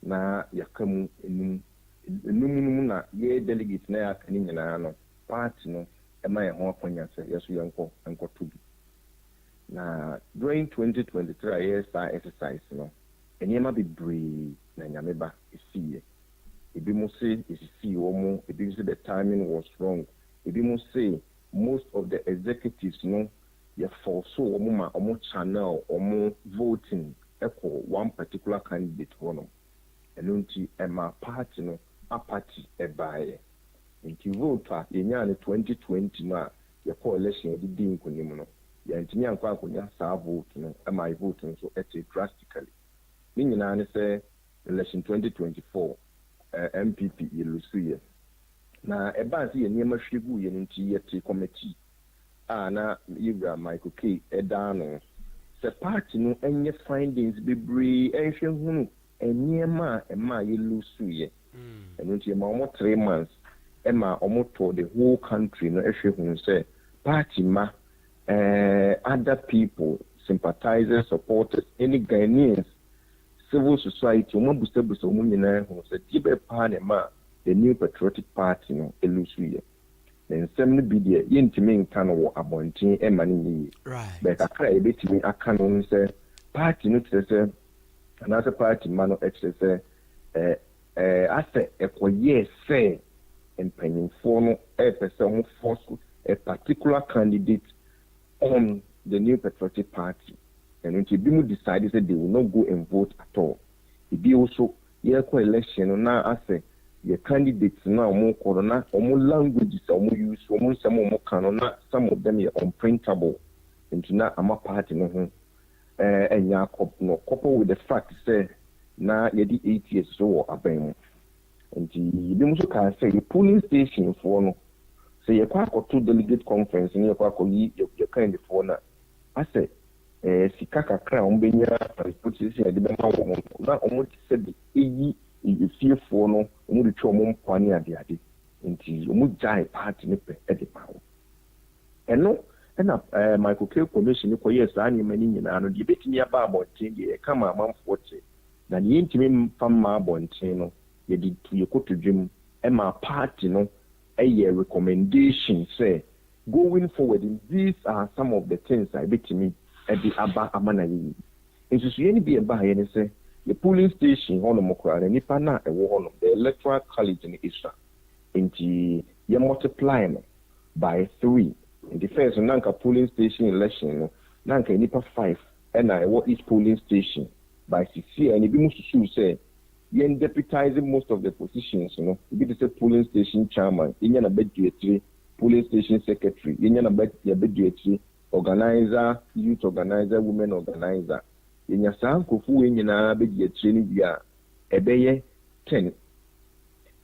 na yɛaka mu enum. Enum no mu na yɛ delegate na yɛaka no nyinaa no party no ma yɛn ho akwanya sɛ yɛn nso yɛnkɔ nkɔto bi. Na during 2023 a yɛyɛ saa exercise no, nneɛma bebree na Nyame ba esiiɛ. Ebinom se yɛsisii wɔn, ebinom se the timing was wrong, ebinom se most of the executives no yɛ force wɔn ma wɔn channel wɔn voting kɔ one particular candidate hɔnom. Ɛno nti ɛmaa party no apathy baeɛ. Nti vote a yɛnyaa no 2020 no a yɛkɔɔ election yɛde dii nkunim no, yɛantumi ankɔ ankɔnya saa vote no ma yɛ vote no nso tee drastically. Ne nyinaa ne sɛ election 2024 NPP yɛ lusuiɛ. Na ɛbaa sɛ yɛn nneɛma hwie guiɛ no nti, yɛtee committee a na yɛwura Michael Kay da ano sɛ party no nyɛ findings bebree nhwɛ nhunu nneɛma a ɛmaa yɛ lose-eɛ. Ɛno nti yɛmaa wɔn 3 months ma wɔtɔɔ the whole country no hwɛ hunu sɛ party ma other people, sympathizers, supporters ne Ghanaians, civil society, wɔn abusabusa wɔn nyinaa hunu sɛ deɛ bɛyɛ paa na ɛmaa the New Patriotic Party no lose-eɛ. Na nsɛm no bi deɛ, yɛntumi nka no wɔ abɔnten ma no nyɛ yie. Bɛɛ kakra a yɛbɛtumi aka no ne sɛ party no kyerɛ sɛ, anaasɛ party ma no kyerɛ sɛ ɛɛ asɛ ɛkɔyɛɛ sɛ mpanyinfoɔ no ɛrepɛ sɛ wɔn force a particular candidate on the New Patriotic Party. Ɛno nti ebi mu decide sɛ they will not go and vote at all. Ebi nso, yɛrekɔ election no, na asɛ yɛ candidates no a wɔn kɔ no, na wɔn languages a wɔn use, wɔn nsɛm a wɔn ka no, na some of them yɛ unprintable, nti na ama party no ho ɛnya akɔ no, couple with the fact sɛ na yɛde 8 years so wɔ aban mu. Nti ebi nso kaa sɛ yɛ polling station foɔ no, sɛ yɛkɔ akɔto delegate conference no, yɛkɔ akɔyi yɛ kandifoɔ no a, asɛ sika kakra a wɔn bɛnya, transportation yɛde bɛma wɔn no, na wɔn te sɛ de eyi efiefoɔ no, wɔn de twa wɔn mpoa ne adeade, nti wɔn gyae party no pɛ ɛde ma wɔn. Ɛno ɛna Michael Kay Commission kɔyɛɛ saa nneɛma no nyinaa no. Deɛ ebɛtumi aba abɔnten deɛ, yɛka ma amanfoɔ te, na deɛ yɛntumi mfa mma abɔnten no, yɛde tu yɛ kotodwe mu ɛma party no ɛyɛ recommendation sɛ going forward, these are some of the things a ebɛtumi ɛde aba ama na yɛyi nsusuiɛ no bi. Ɛbaayɛ ne sɛ yɛ polling station hɔnom koraa na nipa no a ɛwɔ hɔnom, the electoral college no esua, nti yɛ multiply no by three. Nti first no, na nka polling station election no, na nka nipa five ɛna ɛwɔ each polling station. By sisi a, ebi mu susu sɛ yɛn deputize most of the positions no, ebi te sɛ polling station chairman, yɛnya na bɛdi akyire, polling station secretary, yɛnya na bɛdi akyire, organizer, youth organizer, women organizer, yɛnya saa nkurɔfoɔ wei nyinaa bɛdi akyire no wie a, ɛbɛyɛ 10,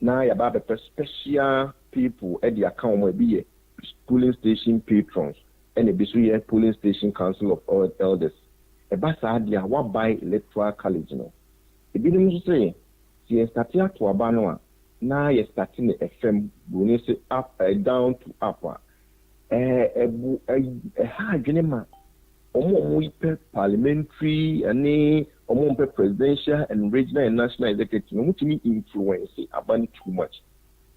na yɛaba abɛpɛ special people ɛde aka wɔn. Ebi yɛ polling station patrons, ɛna ebi nso yɛ polling station council of elders. Ɛba saa deɛ a, wabae electoral college no. Ebinom nso sɛ yɛ start ato aba no a, na yɛ start ne ɛfam, buroni sɛ up down to up a, ɛbu ɛha adwene ma wɔn a wɔpɛ parliamentary ɛne wɔn a wɔpɛ presidential and regional and national executive no, wɔn tumi influence aba no too much.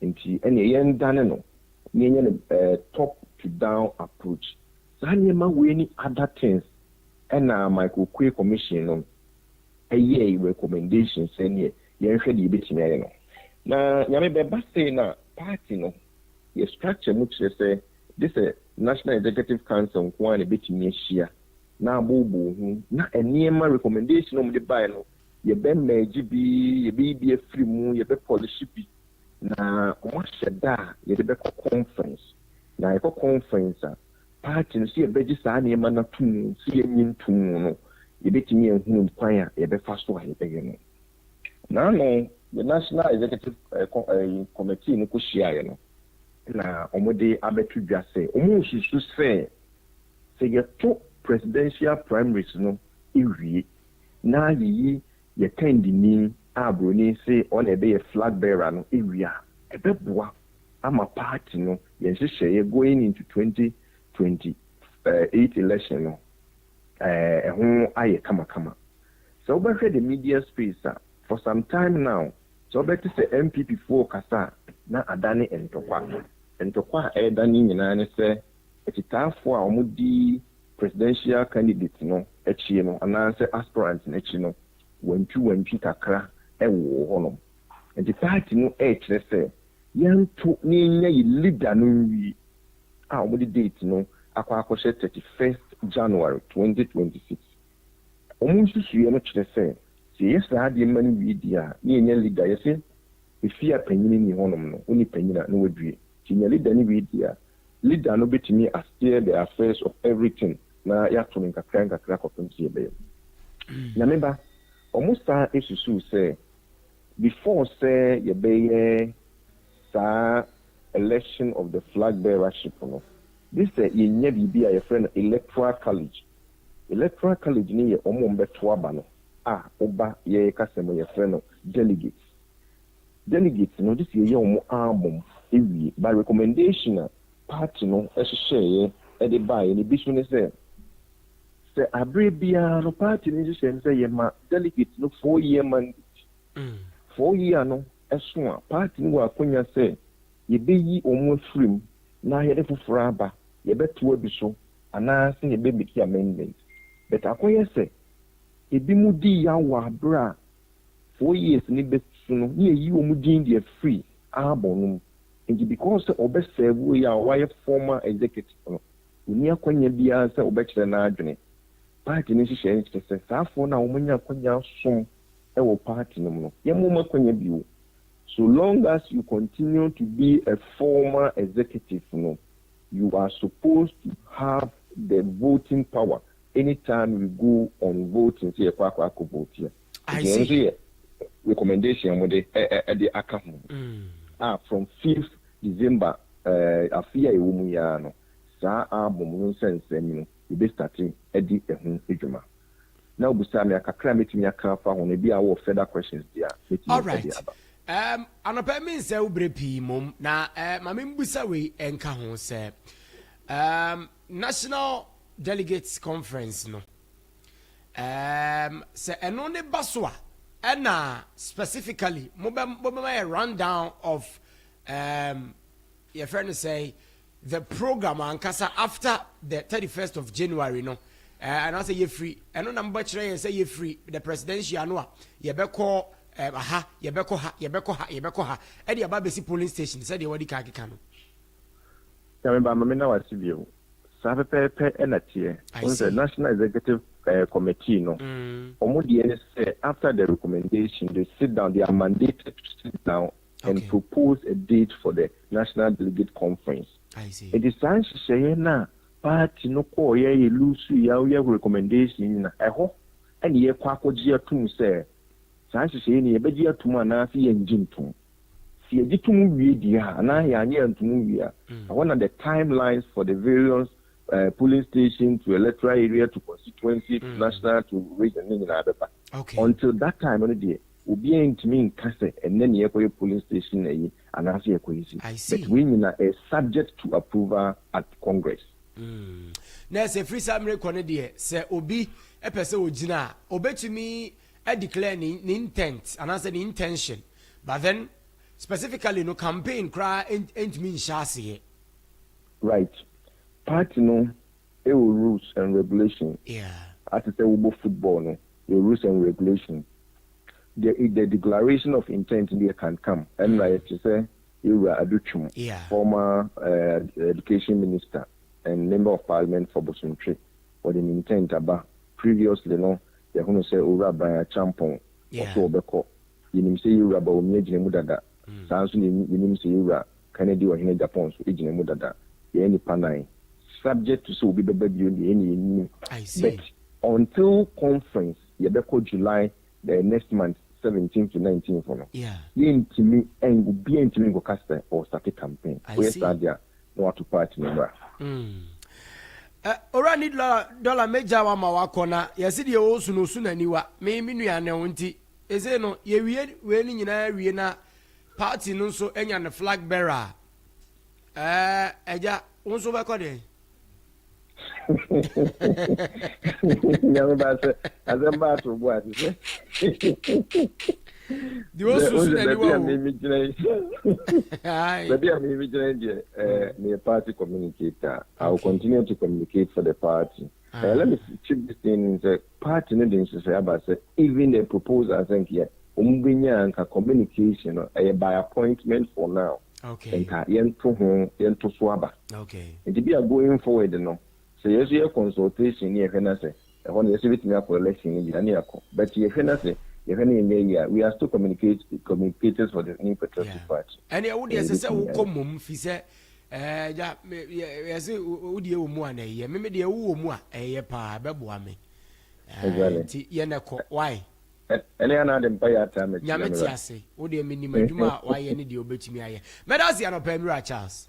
Nti ɛnna yɛn dane no na yɛnyɛ no top to down approach. Saa nneɛma wei ne other things ɛna Michael Oquaye Commission no ɛyɛ recommendation sɛ neɛ yɛnhwɛ deɛ yɛbɛtumi ayɛ no. Na Nyame bɛba sei na party no yɛ structure mu kyerɛ sɛ de sɛ National Executive Council nko ara na ɛbɛtumi ahyia na abooboo ho na nneɛma recommendation a wɔde baeɛ no, yɛbɛ merge bi, yɛbɛyi bi afiri mu, yɛbɛ polish bi, na wɔn ahyɛ da a yɛde bɛkɔ conference. Na yɛkɔ conference a, party no so yɛbɛgye saa nneɛma no ato mu so, yɛnyi nto mu no, yɛbɛtumi ahunu kwan a yɛbɛfa so a yɛbɛyɛ no. Naano the National Executive Committee no kɔ hyiaeɛ no, na wɔde abɛto dwa sɛ wɔn nsusu sɛ sɛ yɛto presidential primaries no ewie na yɛyi yɛ kandini a buroni sɛ ɔna ɛbɛyɛ flag bearer no ewie a, ɛbɛboa ama party no yɛn nhyehyɛeɛ going into 2028 election no ɛho ayɛ kamakama. Sɛ wobɛhwɛ the media space a, for some time now, sɛ wobɛte sɛ NPP foɔ kasa a, na adane ntɔkwa. Ntɔkwa a ɛredane nyinaa ne sɛ akyitaafoɔ a wɔdi presidential candidate no akyi no, anaasɛ aspirant no akyi no, wantwi wantwi kakra ɛwɔ hɔnom. Nti party no ɛrekyerɛ sɛ yɛnto na yɛnya yɛ leader no nwie a, wɔde date no akɔ akɔhyɛ 31st January 2026. Wɔn nsusuiɛ no kyerɛ sɛ sɛ yɛyɛ saa adeɛ ma no wie di a, na yɛnya leader. Yɛsɛ efi a panyin ni hɔnom no, woni panyin a na wadue, nti nya leader no wie di a, leader no bɛtumi asteer the affairs of everything na yɛato no nkakra nkakra kɔpem sɛ yɛbɛyɛ. Nyame ba, wɔn saa esusu sɛ before sɛ yɛbɛyɛ saa election of the flag bearership no, gye sɛ yɛnya biribi a yɛfrɛ no Electoral College. Electoral College no yɛ wɔn a wɔbɛto aba no a woba yɛn kasa mu yɛfrɛ no delegates. Delegates no, gye sɛ yɛyɛ wɔn album wie. By recommendation a party no hyehyɛeɛ de baeɛ no, ebi nso ne sɛ, sɛ aberɛ biara no party no nhyehyɛeɛ ne sɛ yɛma delegates no 4 year mandate. 4 year no so a, party no wɔ akwanya sɛ yɛbɛyi wɔn afiri mu na yɛde foforɔ aba, yɛbɛtoa bi so anaasɛ yɛbɛ make amendment. But akɔyɛ sɛ ebinom di yaw wɔ aberɛ a 4 years no bɛsu no na yɛyi wɔn din de afiri album no mu. Nti because sɛ ɔbɛ serve wei a wayɛ former executive no, ɔnni akwanya biara sɛ ɔbɛkyerɛ n'adwene. Party no nhyehyɛe kyerɛ sɛ saafoɔ no a wɔanya akwanya asom wɔ party no mu no, yɛmma wɔn akwanya bio. So long as you continue to be a former executive no, you are supposed to have the voting power anytime we go on voting sɛ yɛkɔ akɔ akɔ vote a. Nti ɛno nso yɛ recommendation a wɔde de aka ho a from fifth December afe yi a yɛwɔ mu yi ara no, saa album no nsɛnsɛm no yɛbɛ starte adi ɛho dwuma. Na wobisaa me a, kakra a mɛtumi aka afa ho no, ebia wowɔ further questions deɛ a, mɛtumi Alright. de aba. Anɔpa yi mensɛe wo berɛ pii mmom na ma membusa wei nka ho sɛ National Delegates Conference no sɛ ɛno ne ba so a ɛna specifically mobɛ mobɛma yɛ rundown of yɛfrɛ no sɛ the program ankasa after the 31st of January no, anaasɛ yɛfiri ɛno na mobɛkyerɛ yɛn sɛ yɛfiri the presidential no a yɛbɛkɔ aha, yɛbɛkɔ ha, yɛbɛkɔ ha, yɛbɛkɔ ha, ɛde aba abɛsi polling station sɛdeɛ wadi kan akeka no. Nyame ba, ma menna wo ase bio. Saa pɛpɛɛpɛ na teɛ. I Wohu sɛ see. National Executive Committee no, wɔn deɛ ne sɛ after the recommendation, they sit down, they are mandated to sit down and propose a date for the National Delegate Conference. I see. Enti saa nhyehyɛeɛ no a party no kɔeɛ, yɛ loose yɛ, yɛ recommendation nyina, ɛhɔ na yɛkɔ akɔgye atum sɛ saa nhyehyɛeɛ no yɛbɛgye atum anaasɛ yɛngye ntom. Sɛ yɛgye tom wie deɛ a, anaa yɛanye antom wie a, ɛhɔ na the timelines for the various polling station to electoral area to constituency to national to region ne nyinaa bɛba. Until that time no deɛ, obiara ntumi nka sɛ ɛnnɛ na yɛrekɔyɛ polling station ayi anaasɛ yɛrekɔyɛ sei. I see. But wei nyinaa ɛyɛ subject to approval at Congress. Na sɛ ɛfiri saa mmerɛ kɔ no deɛ, sɛ obi pɛ sɛ ɔgyina a, ɔbɛtumi declare ne ne intent anaasɛ ne intention, but then specifically no campaign koraa ntumi nhyɛ aseɛ. Right. Party no wɔ rules and regulation. Ate sɛ wobɔ football no, yɛwɔ rules and regulation. The the declaration of intent deɛ can come. Ɛno na yɛte sɛ Yɛwura Adu Twum, former education minister and member of parliament for Bosomtwe, ɔde ne intent aba. Previously no, yɛhunu sɛ Owura Brian Acheampong, ɔso ɔbɛkɔ. Yɛnim sɛ Yɛwura Bawumia gyina mu dada. Saa nso na yɛnim sɛ Yɛwura Kennedy Ohene Agyapong nso gyina mu dada. Yɛyɛ nnipa nan. Subject to sɛ obi bɛba bio deɛ, yɛn na yɛnnim. I see. But until conference yɛbɛkɔ July the next month 17th to 19th no, yɛntumi, obiara ntumi nkɔka sɛ ɔrestate campaign. I Woyɛ see. saa deɛ a, na wato party no mmra. Owura ni dɔla mɛgya wo ama wakɔ na yɛse deɛ ɔresu no ɔsu n'aniwa. Me me nua ne wo nti ɛsei no yɛwie wei no nyinaa wie na party no nso anya ne flag bearer a, ɛɛ agya wo nso wobɛkɔ deɛn? Nyame ba sɛ asɛm ba ato bo ase sɛ. Deɛ ɔsusu n'ani Baabi a wɔ o. mimi gyina yi. Aye. Baabi a mimi gyina yi deɛ eh, meyɛ party communicator. I will continue to communicate for the party. Let me chip this thing in sɛ party no de nhyehyɛe aba sɛ even the proposal sɛ nka wɔn bɛnya nka communication no ɛyɛ by appointment for now. Nka yɛnto ho yɛnto so aba. Nti bi a going forward no sɛ yɛn nso yɛ consultation ne yɛhwɛ na sɛ ɛhɔ no yɛn nso yɛbɛtumi akɔ election no bi a ne yɛakɔ. But yɛhwɛ na sɛ yɛhwɛ na yɛnyɛ yie a we are still communicate communicators for the New Patriotic Party. Ɛneɛ wo deɛ ɛsɛ sɛ Yɛbɛtumi wokɔ ayɛ. mmom fi sɛ ɛɛ gya me yɛ yɛse wo deɛ wɔ mu a na ɛyɛ me me deɛ wowɔ mu a ɛyɛ paa ɛbɛboa me. Ɛɛ Exactly. nti yɛn ɛkɔ why? Ɛne ana ade mpa yɛ ataa m'akyi. Nyame te ase. Wo deɛ menim adwuma a wayɛ ne deɛ wobɛtumi ayɛ. Mɛda ase anɔpa, Owura Charles.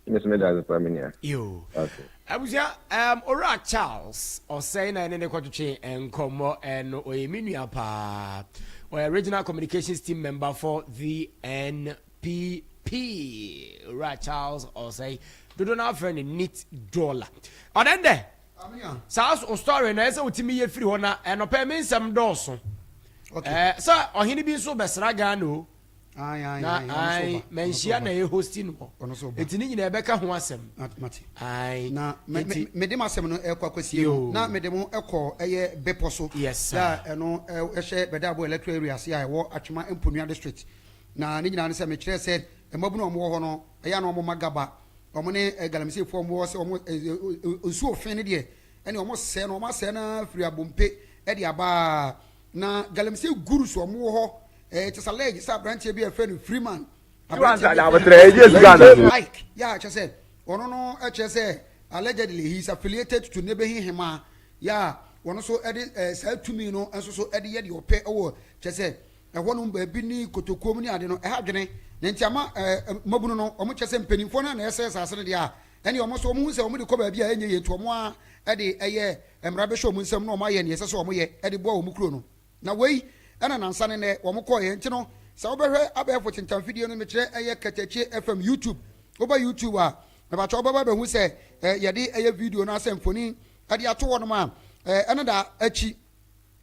Me nso meda ase paa, me nua. Yo. Okay. Abusua, Owura Charles Ɔsɛe na ɛne ne kɔtwetwe nkɔmmɔ ɛno. Ɔyɛ me nua paa. Ɔyɛ regional communications team member for the NPP. Owura Charles Ɔsɛe, dodo no afrɛ no Neat Dollar. Ɔdɛn dɛ saa story na ɛsɛ wotumi yɛ firi hɔ na ɛnɔpɛ me nsɛm dɔɔso. Sɛ ɔhene bi nso bɛsra Ghana o na ai manhyia na ɛyɛ hosting hɔ, enti ne nyinaa ɛbɛka ho asɛm. Mate. Ai. Na mede m'asɛm no ɛkɔ akɔsie no, na mede mo ɛkɔ ɛyɛ bepɔ so. Yes sir. A ɛno ɛhyɛ Bɛdaabo electoral area ase a ɛwɔ Atwema Mponua District. Na ne nyinaa ne sɛ mekyerɛ sɛ mmabunu a wɔwɔ hɔ no, ɛyɛ a na wɔn ma gaba wɔn ne galamseyfoɔ wɔn wɔ sɛ wɔn nsuo fe no deɛ, ɛne wɔn sɛɛ no, wɔn asɛe no afiri Abompe ɛde aba. Na galamsey gurus wɔn wɔ hɔ, ɛɛ kyɛ sɛ alleged sɛ aberanteɛ bi a yɛfrɛ no Freeman, aberanteɛ bi a yɛfrɛ no Ike yɛ a kyɛ sɛ ɔno no kyerɛ sɛ allegedly he is affiliated to Nebehi Hema yɛ a wɔn nso de saa tumi no nso so de yɛ deɛ ɔpɛ wɔ kyɛ sɛ ɛhɔnom baabi ne kotokuom ne ade no. Ɛha dwene na nti ama mmabunu no wɔn kyɛ sɛ mpanimfoɔ no a na ɛsɛ asase no deɛ a, ɛne wɔn nso wɔn hu sɛ wɔn de kɔ baabi a ɛnyɛ yie, nti wɔn a de ɛyɛ mmara bɛhyɛ wɔn nsam na wɔn ayɛ deɛ ɛsɛ sɛ wɔn yɛ de boa wɔn kuro no. Na wei ɛna nansa ne nɛ wɔn kɔɔeɛ. Nti no sɛ wobɛhwɛ abɛɛfo tentamfidie no, mekyerɛ ɛyɛ Kɛtɛkye FM YouTube, woba YouTube a, mepakyɛ wobɛba bɛhu sɛ yɛde ɛyɛ video no asɛ mfoni ɛde ato hɔnom a ɛne da akyi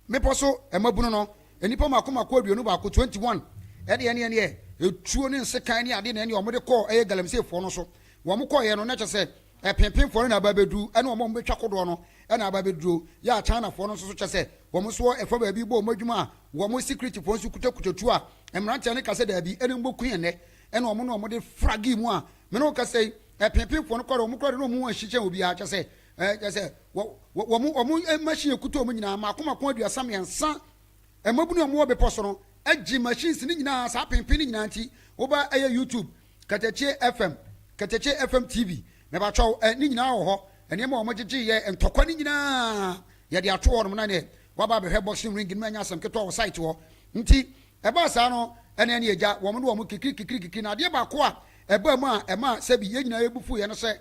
mepɔ so mmabunu no, nnipa mako mako 21, 21, ɛde ɛne ɛneɛ etuo ne nsekan ne ade na ɛne wɔn de kɔɔ ɛyɛ galamseyfoɔ no so. Wɔn kɔɔeɛ no, na kyɛ sɛ ɛpempemfoɔ no na aba abɛduru, ɛne wɔn a wɔbɛtwa kodoɔ no ɛna aba abɛduro yɛ a Chinafoɔ no nso so kyɛ sɛ wɔn nso wɔ ɛfa baabi bɔ wɔn adwuma a wɔn securityfoɔ nso kutakuta tuo a mmeranteɛ no ka sɛ daabi, ɛne mbɔku yɛn nnɛ, ɛna wɔn na wɔn de fragi mu a mene wo kasa yi. Ɛpempemfoɔ no kɔre wɔn kɔre na wɔn ho ahyi kyɛn obiara, kyɛ sɛ kyɛ sɛ wɔn machine ekuta wɔn nyinaa mako mako 33. Mmabunu a wɔwɔ bepɔ so no gye machines no nyinaa, saa pempen no nyinaa. Nti woba ɛyɛ YouTube, Katakyie FM, Katakyie FM TV, mebatwɛw ɛ ne nyinaa wɔ hɔ. Nneɛma a wɔgyegye yɛ ntɔkwa no nyinaa yɛde ato hɔ nom na neɛ waba abɛhwɛ boxing ring no mu, ɛnyɛ asɛm ketewa wɔ site hɔ. Nti ɛbaa saa no, ɛne agya wɔn ne wɔn kikiri kikiri kikiri. Na adeɛ baako a ɛbaa mu a ɛma sɛbi yɛn nyinaa yɛbu yɛ no sɛ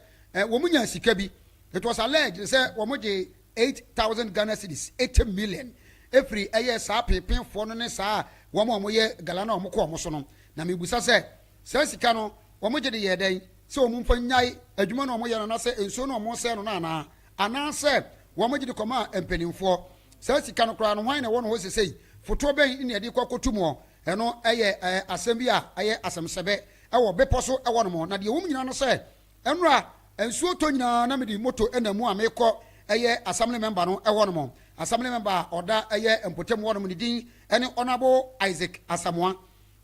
wɔn nya sika bi. It was alleged sɛ wɔn gye 8,000 Ghana cedis, 80 million, efiri ɛyɛ saa peepeefoɔ no ne saa wɔn a wɔyɛ gala na wɔn kɔ wɔn so no. Na mebusa sɛ saa sika no wɔn gye de yɛ dɛn? Sɛ wɔn mfa nyae adwuma na wɔn yɛ no, anaasɛ nsuo na wɔn sɛ no no, anaasɛ wɔn gye de kɔma mpanimfoɔ? Saa sika no koraa no, hwan na ɛwɔ no hɔ sesei? Fotoɔ bɛn ne yɛde kɔ akɔtu mu? Ɛno ɛyɛ asɛm bi a ɛyɛ asɛmsɛbɛ ɛwɔ bepɔ so ɛwɔ nom. Na deɛ wɔm nyinaa no sɛ ɛnora nsuo tɔ nyinaa na mede moto ɛna mu a mekɔ ɛyɛ assembly member no ɛwɔ nom. Assembly member a ɔda ɛyɛ mpɔtam hɔ nom ne din ɛne Honourable Isaac Asamoah.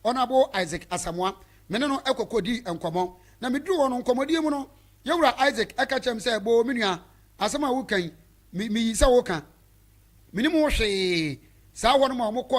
Honourable Isaac Asamoah, me ne no ɛkɔkɔ nkɔmmɔ. Na meduru hɔ no, nkɔmmɔdie mu no, yɛwura Isaac ɛka kyerɛ m sɛ, "Boo, me nua, asɛm a woka yi, meyi sɛ woka menim wo hwee saa hɔ nom a wɔkɔ."